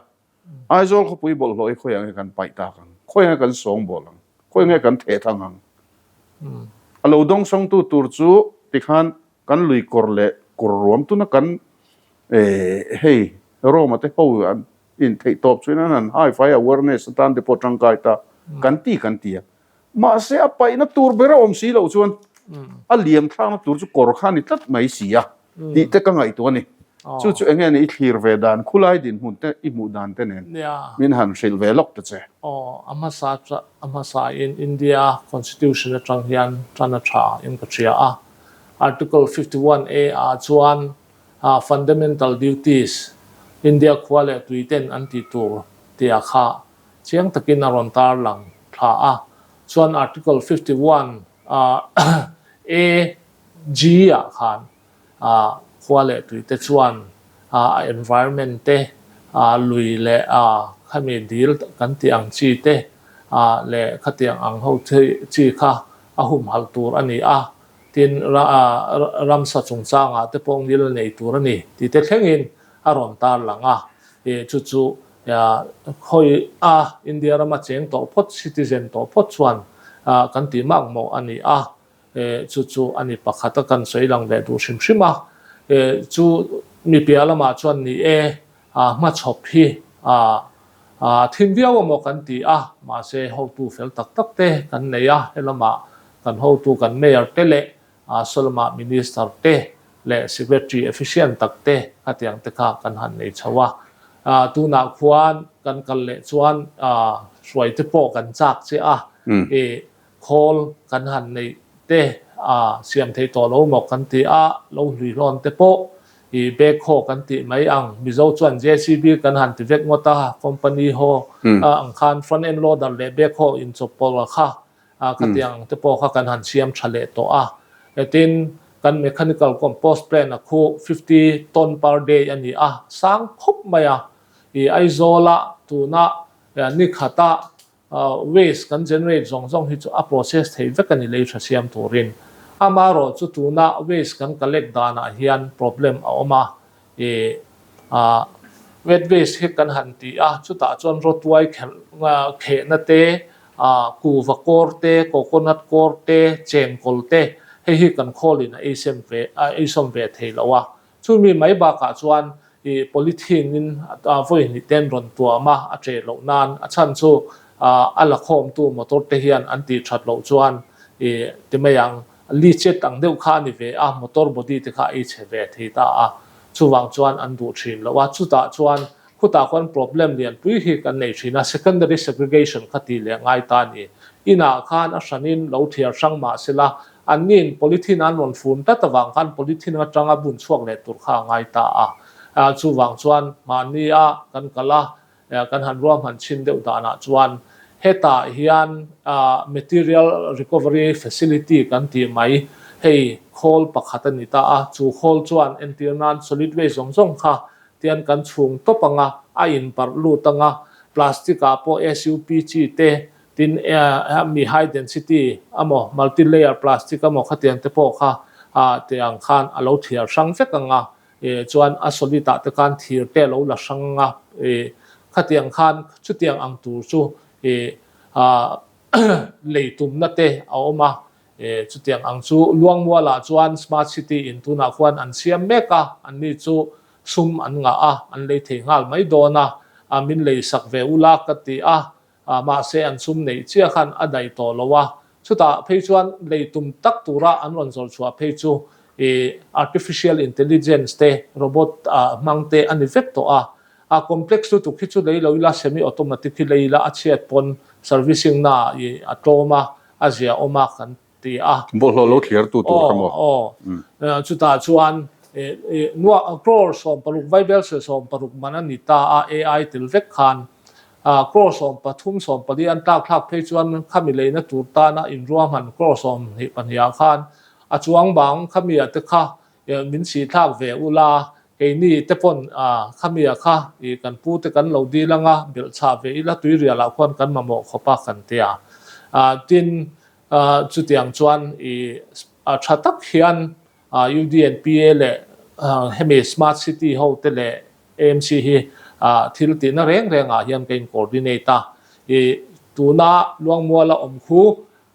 Aizawl khawpui bawlhhlawh hi khawiah nge kan paih tak ang? Khawiah nge kan sawng bawl ang? Khawiah nge kan theh thang ang? A lo dawngsawngtu tur chu tikhan kan lui kawr leh kawr ruam tuna kan hei Roma te ho an intheih tawp chuan an han hai fai awareness atan te pawh tangkai ta kan ti kan ti a. Mahse a paihna tur ber a awm si loh chuan a liam thlakna tur chu kawr kha a ni tlat mai si a tih te ka ngaihtuah a ni. Chu chu enge ni i thlir ve dan, khulai dinhmun te i hmuh dan te nen min han hrilh ve lawk ta che. Aw, a hmasa a hmasa in India Constitution atang hian tan a tha in ka hria a. Article 51 A ah chuan Fundamental Duties, India khua leh tui ten an tih tur tia kha chiang takin a rawn tar lang thla a. Chuan Article 51 A G ah khan khua leh tui te chuan a environment te, lui leh khami dil kan tih ang chi te leh khatiang ang ho chi kha a humhalh tur a ni a. Tin, ramsa chungchangah te pawh ngil a nei tur a ni tih te thlengin a rawn tar lang a. Chu chu khawi a India rama cheng tawh phawt, citizen tawh phawt chuan kan tih mak mawh a ni a. Chu chu a ni pakhat a kan sawi lang leh duh hrim hrim a. Chu mi piah lamah chuan ni e, hmachhawp hi thim viau a maw kan ti a, mahse hotu fel tak tak te kan nei a, helamah kan hotu kan mayor te leh sawlamah minister te leh secretary efficient tak te khatiang te kha kan han nei chho a. Tunah khuan kan kal leh chuan hruai te pawh kan chak che a, Khawl kan han neih te a siam thei tawh lo maw kan ti a, lo hlui hlawn te pawh i backhoe kan tih mai ang. Mizo chuan JCB kan han ti vek ngawt a, company ho ang khan front end loader leh backhoe inchawp pawlh kha khatiang ang te pawh kha kan han siam tha leh tawh a. Tin, kan mechanical compost plant a khu 50 ton per day a ni a, sang khawp mai a. I Aizawla tuna ni khata Waste kan generate zawng zawng hi chu a process thei vek a ni lei tha siam turin. Amaherawh chu tuna waste kan collect danah hian problem a awm a, ih wet waste hi kan han ti a, chutah chuan rawtuai khehna te, kuhva kawr te, coconut kawr te, chengkawl te hei hi kan khawlin a eisem ve a eisawm ve thei lo a. Chumi mai bakah chuan i polythene in vawi hnih ten rawn tuam a, a ṭeh loh nan a chhan chu a la khawmtu motor te hian an tih ṭhat loh chuan i ti mai ang, leachet ang deuh kha a ni ve a, motor body te kha a ei chhe ve thei ta a, chuvang chuan an duh ṭhin loh a, chutah chuan khutah khuan problem lianpui hi kan nei ṭhin a, secondary segregation kha tih leh ngai ta a ni. Inah khan a hranin lo thiar hrang mah sela Anni'n polythene an rawn fun tlat avang khan polythene atanga bun chhuak leh tur kha a ngai ta a. Chuvang chuan mahnia kan kal a, kan han ruahman chhin deuh danah chuan hetah hian material recovery facility kan tih mai hei khawl pakhat a ni ta a. Chu khawl chuan entir nan solid waste zawng zawng kha tian kan chhung tawp ang a, a inbarh lut ang a, plastic ah pawh SUP chi te Tin, mi high density amaw, multi layer plastic amaw khatiang te pawh kha tih ang khan a lo thiar hrang vek ang a, chuan a solid ah te khan thir te a lo la hrang ang a, khatiang khan chutiang ang tur chu lei tumna te a awm a, chutiang ang chu Luangmual ah chuan smart city in tunah khuan an siam mek a, anni chu sum an ngah a, an lei thei nghal mai dawn a, min lei sak ve ula ka ti a, Mahse an sum neih chiah khan a daih tawh lo a, chutah phei chuan lei tum tak tura an rawn zawrh chhuah phei chu artificial intelligence te, robot hmang te a ni vek tawh a. A complex lutuk hi chu lei lo ila semi automatic hi lei ila a chhiat pawn servicing na a tlawm a, a zia awm a kan. ti a. Bawlhhlawh lo thliar tu tur kha maw? Aw, aw. Chutah chuan crore 16 vaibel se 16 man a ni ta a, AI tel vek khan crore 13 14 an tlak thlak phei chuan khami leina tur tana inruahman crore 22 ah khan a chuang bang khami ah te kha Min chhi thlak ve ula, keini te pawn khamia kha i kan pu te kan lo dil anga belh chhah ve ila tuirial ah khuan kan mamawh khawp a kan ti a. Tin, chutiang chuan i tha tak hian UDNPA leh hemi Smart City ho te leh AMC hi thil tihna reng reng ah hian ka in coordinate a. I tuna Luangmuala awm khu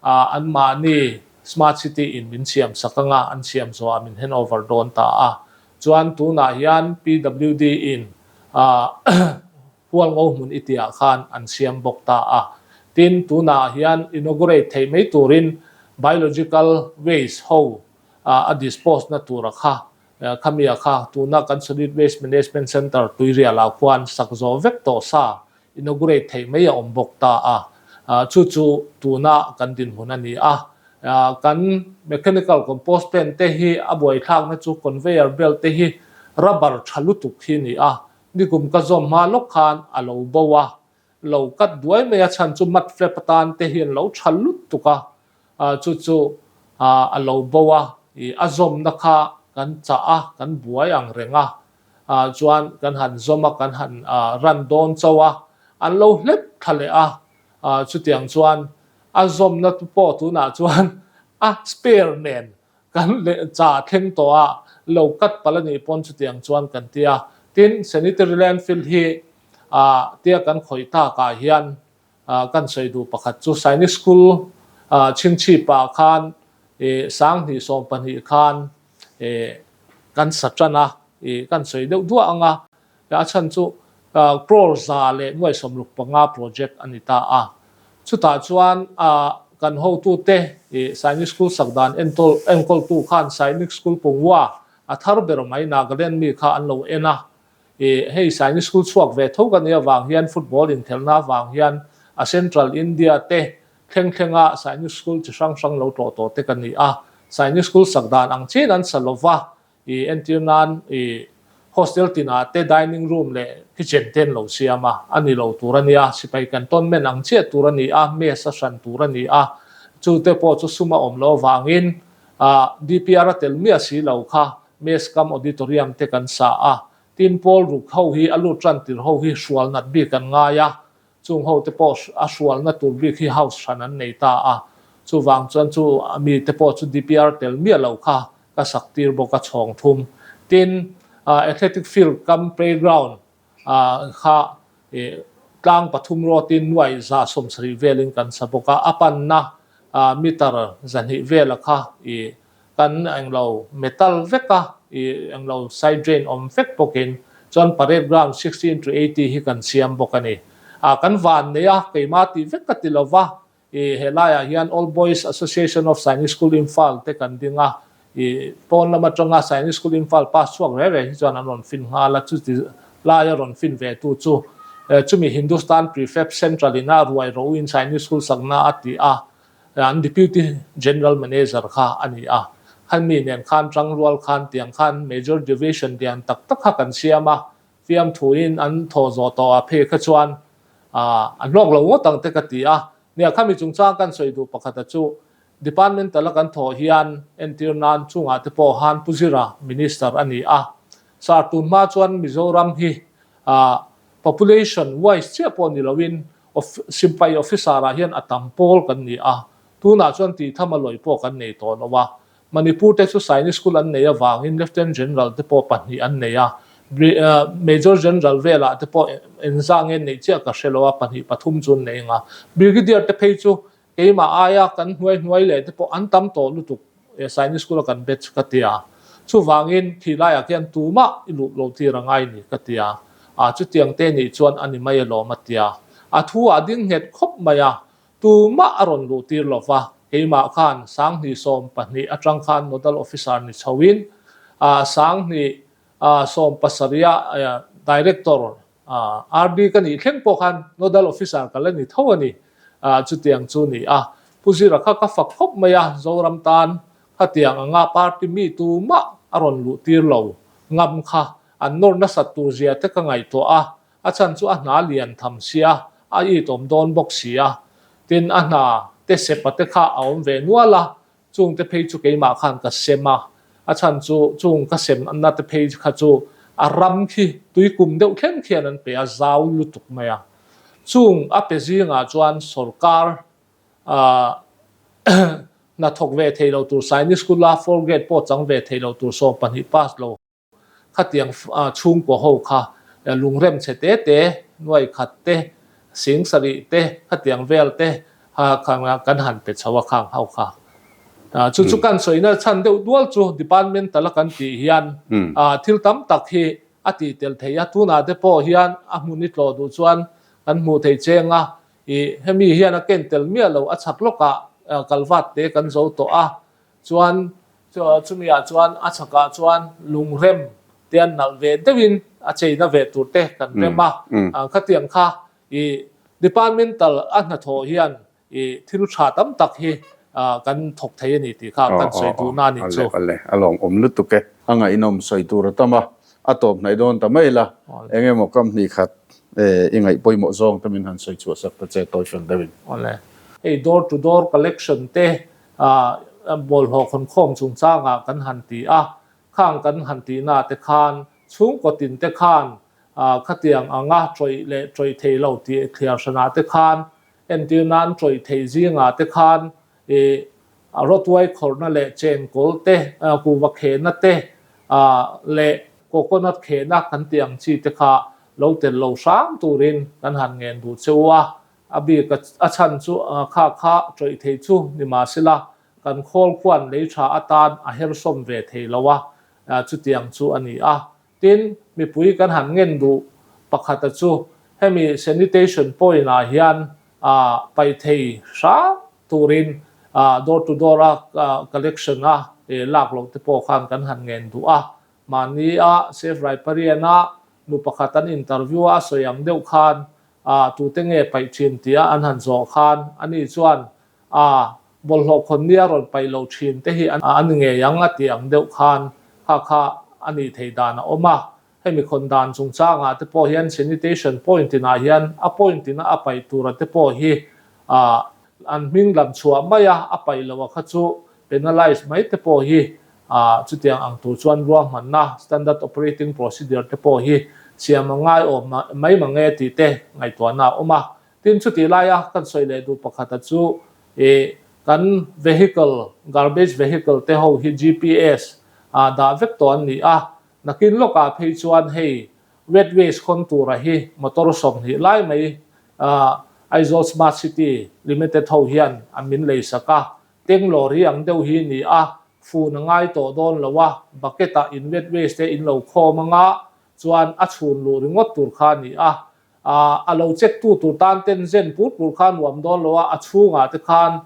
Anmahni Smart City in min siam sak anga an siam zawhah min hand over dawn ta a. Chuan tunah hian PWD in Hualngo hmun i tihah khan an siam bawk ta a. Tin, tunah hian inaugurate theih mai turin biological waste ho a dispose na tura kha khamia kha tuna kan Solid Waste Management Centre Tuirialah khuan sak zawh vek tawh sa inaugurate theih mai a awm bawk ta a, chu chu tuna kan dinhmun a ni a. Kan mechanical compost plant te hi a buaithlakna chu conveyor belt te hi rubber tha lutuk hi a ni a, nikum ka zawm hma lawk khan a lo bo a, lo cut duai mai a chhan chu mud flap atan te hi an lo tha lutuk a, chu chu a lo bo a, a zawmna kha kan chah a, kan buai ang reng a. ah chuan kan han zawm a, kan han run dawn chauh a, an lo hlep thla leh a, chutiang chuan a zawmna te pawh tunah chuan a spare nen kan leh cha thleng tawh a, lo cut palh a nih pawn chutiang chuan kan ti a. Tin, sanitary landfill hi tia kan khawih takah hian kan sawi duh pakhat chu Sainik School chhingchhipah khan 2012 khan kan sa tan a, kan sawi deuh duah ang a, a chhan chu crore 165 project a ni ta a. Chutah chuan kan hotute Sainik School sak dan enkawltu khan Sainik School Pungwa a thar ber mai Nagaland mi kha an lo en a, hei Sainik School chhuak ve tho ka nih avang hian football inkhelhna avang hian a Central India te Thleng thlenga Sainik School chi hrang hrang lo tlawh tawh te ka ni a. Sainik School sak dan ang chiin an sa lova, i entir nan i hostel tinah te dining room leh kitchen te an lo siam a, a ni lo tur a nia, sipai cantonment ang chiah tur a ni a, mess a hran tur a ni a, chu te pawh chu sum a awm loh avangin DPR a tel miah si lo kha mess cum auditorium te kan sa a, tin pawl ruk ho hi a lut ran tir ho hi hrual nat bik an ngai a, Chung ho te pawh a hrualna tur bik hi house hran an nei ta a, chuvang chuan chu mi te pawh chu DPR tel miah lo kha ka sak tir bawk a chhawng thum. Tin, athletic field kam playground kha tlang pathum rawtin nuai 170 velin kan sa bawk a, a panna meter 200 vela kha Kan englo metal vek a, i englo side drain awm vek bawkin chuan parade ground 16 to 80 hi kan siam bawk a ni. Ah kan van nei a, keimah tih vek ka ti lova, i helaiah hian All Boys Association of Sainik School Imphal te kan ding a, i pawn lam atanga Sainik School Imphal pass chhuak reh reh hi chuan an rawn fin nghal a, chuti laia rawn fin ve tu chu chumi Hindustan Prefab Central in a ruai ro in Sainik School sakna a ti a, An Deputy General Manager kha a ni a, khan mi nen khan tangrual khan tiang khan Major Division lian tak tak kha kan siam a, fiamthuin an thaw zawh tawh a phei kha chuan an hlawk lo ngawt ang te ka ti a. Nia khami chungchang kan sawi duh pakhata chu Departmental a kan thawh hian entir nan chungah te pawh han Pu Zira Minister a ni a, sir tun hma chuan Mizoram hi population wise chiah pawh ni loin Sipai officer ah hian a tam pawl kan ni a, tunah chuan tih tham a lawih pawh kan nei tawh lo a. Manipur te chu Sainik School an nei avangin Lieutenant General te pawh pahnih an nei a, Major General velah te pawh engzah nge neih chiah ka hre lo a, pahnih pathum chu an nei ang a. Brigadier te phei chu Keimah aia kan hnuai hnuai leh te pawh an tam tawh lutuk e Sainik School a kan batch ka ti a. Chuvangin khi laiah khian tumah i luh lo tir a ngai ni ka ti a. A chutiang te nih chuan a ni mai alawm a ti a. A thu ah ding nghet khawp mai a. Tumah a rawn luh tir lo va. Keimah khan 2012 atang khan Nodal Officer ni chho in 2017 ah Director RD ka nih thleng pawh khan Nodal Officer ka la ni tho a ni. Chutiang chu ni a. Pu Zira kha ka fak khawp mai a, Zoram tan khatiang anga party mi tumah a rawn luh tir lo ngam kha an nawr nasat tur zia te ka ngaihtuah a, a chhan chu a hna lian tham sia, a it awm dawn bawk si a. Tin, a hna te sepa te kha a awm ve nual a, Chungte phei chu keimah khan ka sem a, a chhan chu chung ka sem na te phei kha chu a ram khi tui kum deuh thleng khian an pe a, zau lutuk mai a. Chung a pe zingah chuan sorkar hnathawk ve thei lo tur, Sainik School a four grade pawh chang ve thei lo tur 12 pass lo, Khatiang chhungkaw ho kha lungrem chhe te te, nuai khat te, sing sarih te, khatiang vel te kan han pe chho a khang ho kha. Chu chu kan sawina chhan deuh dual chu departmental a kan tih hian thil tam tak hi a tih tel thei a. Tunah te pawh hian a hmun i tlawh duh chuan kan hmuh thei cheng a, ih hemi hian a ken tel miah lo a chhak lawkah kalvat te kan zo tawh a. Chuan chumiah chuan a chhakah chuan lungrem te an nalh ve deuhin a cheina ve tur te kan rem a, khatiang kha i departmental a hnathawh hian i thil tha tam tak hi kan thawk thei a ni tih kha kan sawi duhna a nih chu. Awle, a lawmawm lutuk e. A ngaihnawm sawi tur a tam a, a tawp hnaih dawn ta mai la, eng emaw kam hnih khat i ngaih pawimawh zawng te min han sawi chhuah sak ta che tawi fel deuhin. Awle, hei door to door collection te Bawlhhlawh khawnkhawm chungchangah kan han ti a, khang kan han tihna te khan chhungkaw tin te khan khatiang anga tawih leh tawih thei lo tih thliar hranah te khan entir nan tawih theih zingah te khan ih rawtuai khawrhna leh chenkawl te, kuhva khehna te leh coconut khehna kan tih ang chi te kha lo tel lo hram turin kan han ngen duh che u a. A bik a chhan chu kha kha tawih thei chu ni mahsela kan khawl khuan lei tha atan a hersawm ve thei lo a, chutiang chu a ni a. Tin, mipui kan han ngen duh pakhata chu hemi sanitation point ah hian paih thei hram turin door to door a collection a lak loh te pawh khan kan han ngen duh a. Mahni a Safe Raiparian a nu pakhat an interview a a sawi ang deuh khan A, tute nge paih thin tia an han zawh khan ani chuan, A, bawlhhlawh khawn nia rawn paih loh thin te hi a ni ngei ang a ti ang deuh khan kha kha a nih theih dan a awm a. Hemi khawn dan chungchangah te pawh hian sanitation point inah hian a point ina a paih tura te pawh hi a, an hming lam chhuah mai a, a paih loh a kha chu penalize mai te pawh hi Chutiang ang tur chuan ruahmanna, standard operating procedure, te pawh hi siam a ngai awm mai mang e tih te ngaihtuahna a awm a. Tin, chutih laia kan sawi leh duh pakhata chu ih kan vehicle, garbage vehicle te ho hi GPS ah dah vek tawh an ni a. Nakin lawkah phei chuan hei wet waste khawn tura hi motor 20 lai mai Aizawl Smart City Limited ho hian an min lei sak a. Teng lawri ang deuh hi ni a, fun a ngai tawh dawn lo a, bucket ah in wet waste te in lo khawm anga chuan a chhun luh ringawt tur kha a ni a, a lo check tu tur tan ten zen pur pur kha nuam dawn lo a, a chhungah te khan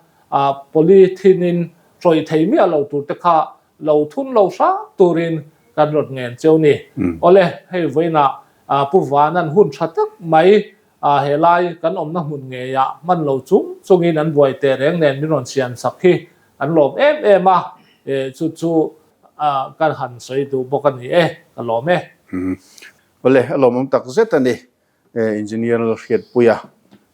polythene in tawih thei miah lo tur te kha lo thun lo hram turin kan rawn ngen cheu ni. Awle, hei vawiinah Pu Vanan hun tha tak mai A helai kan awmna hmun ngeiah hman lo chung chungin an buai teh reng nen min rawn siam sak hi an lawm em em a, e chu chu kan han sawi duh bawk a ni e, ka lawm e. Awle, a lawmawm tak zet a ni. Engineer Lalhriatpuia,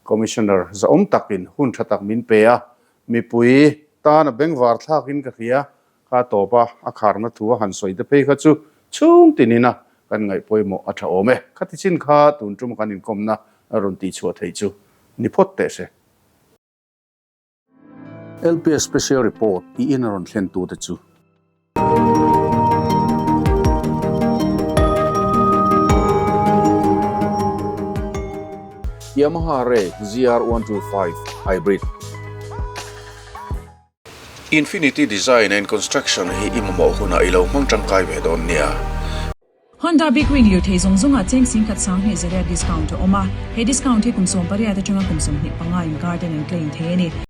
Commissioner zahawm takin hun tha tak min pe a, mipui tan a bengvar thlakin ka hria. Kha tawp a, a kharna thu a han sawi te phei kha chu chhung tinin a kan ngaih pawimawh a tha awm e. Khati chin kha tun tum kan inkawmna a rawn tih chhuah theih chu ni phawt teh se. LPS Special Report i in a rawn thlen tu te chu. Yamaha Ray ZR125 Hybrid. Infinity Design and Construction hi i mamawh hunah i lo hmang tangkai ve dawn nia. Honda Big Wing lirthei zawng zawngah cheng 10,000 sanghnih zaria discount a awm a. He discount hi kum 18 atanga kum 25 inkar ten an claim thei a ni.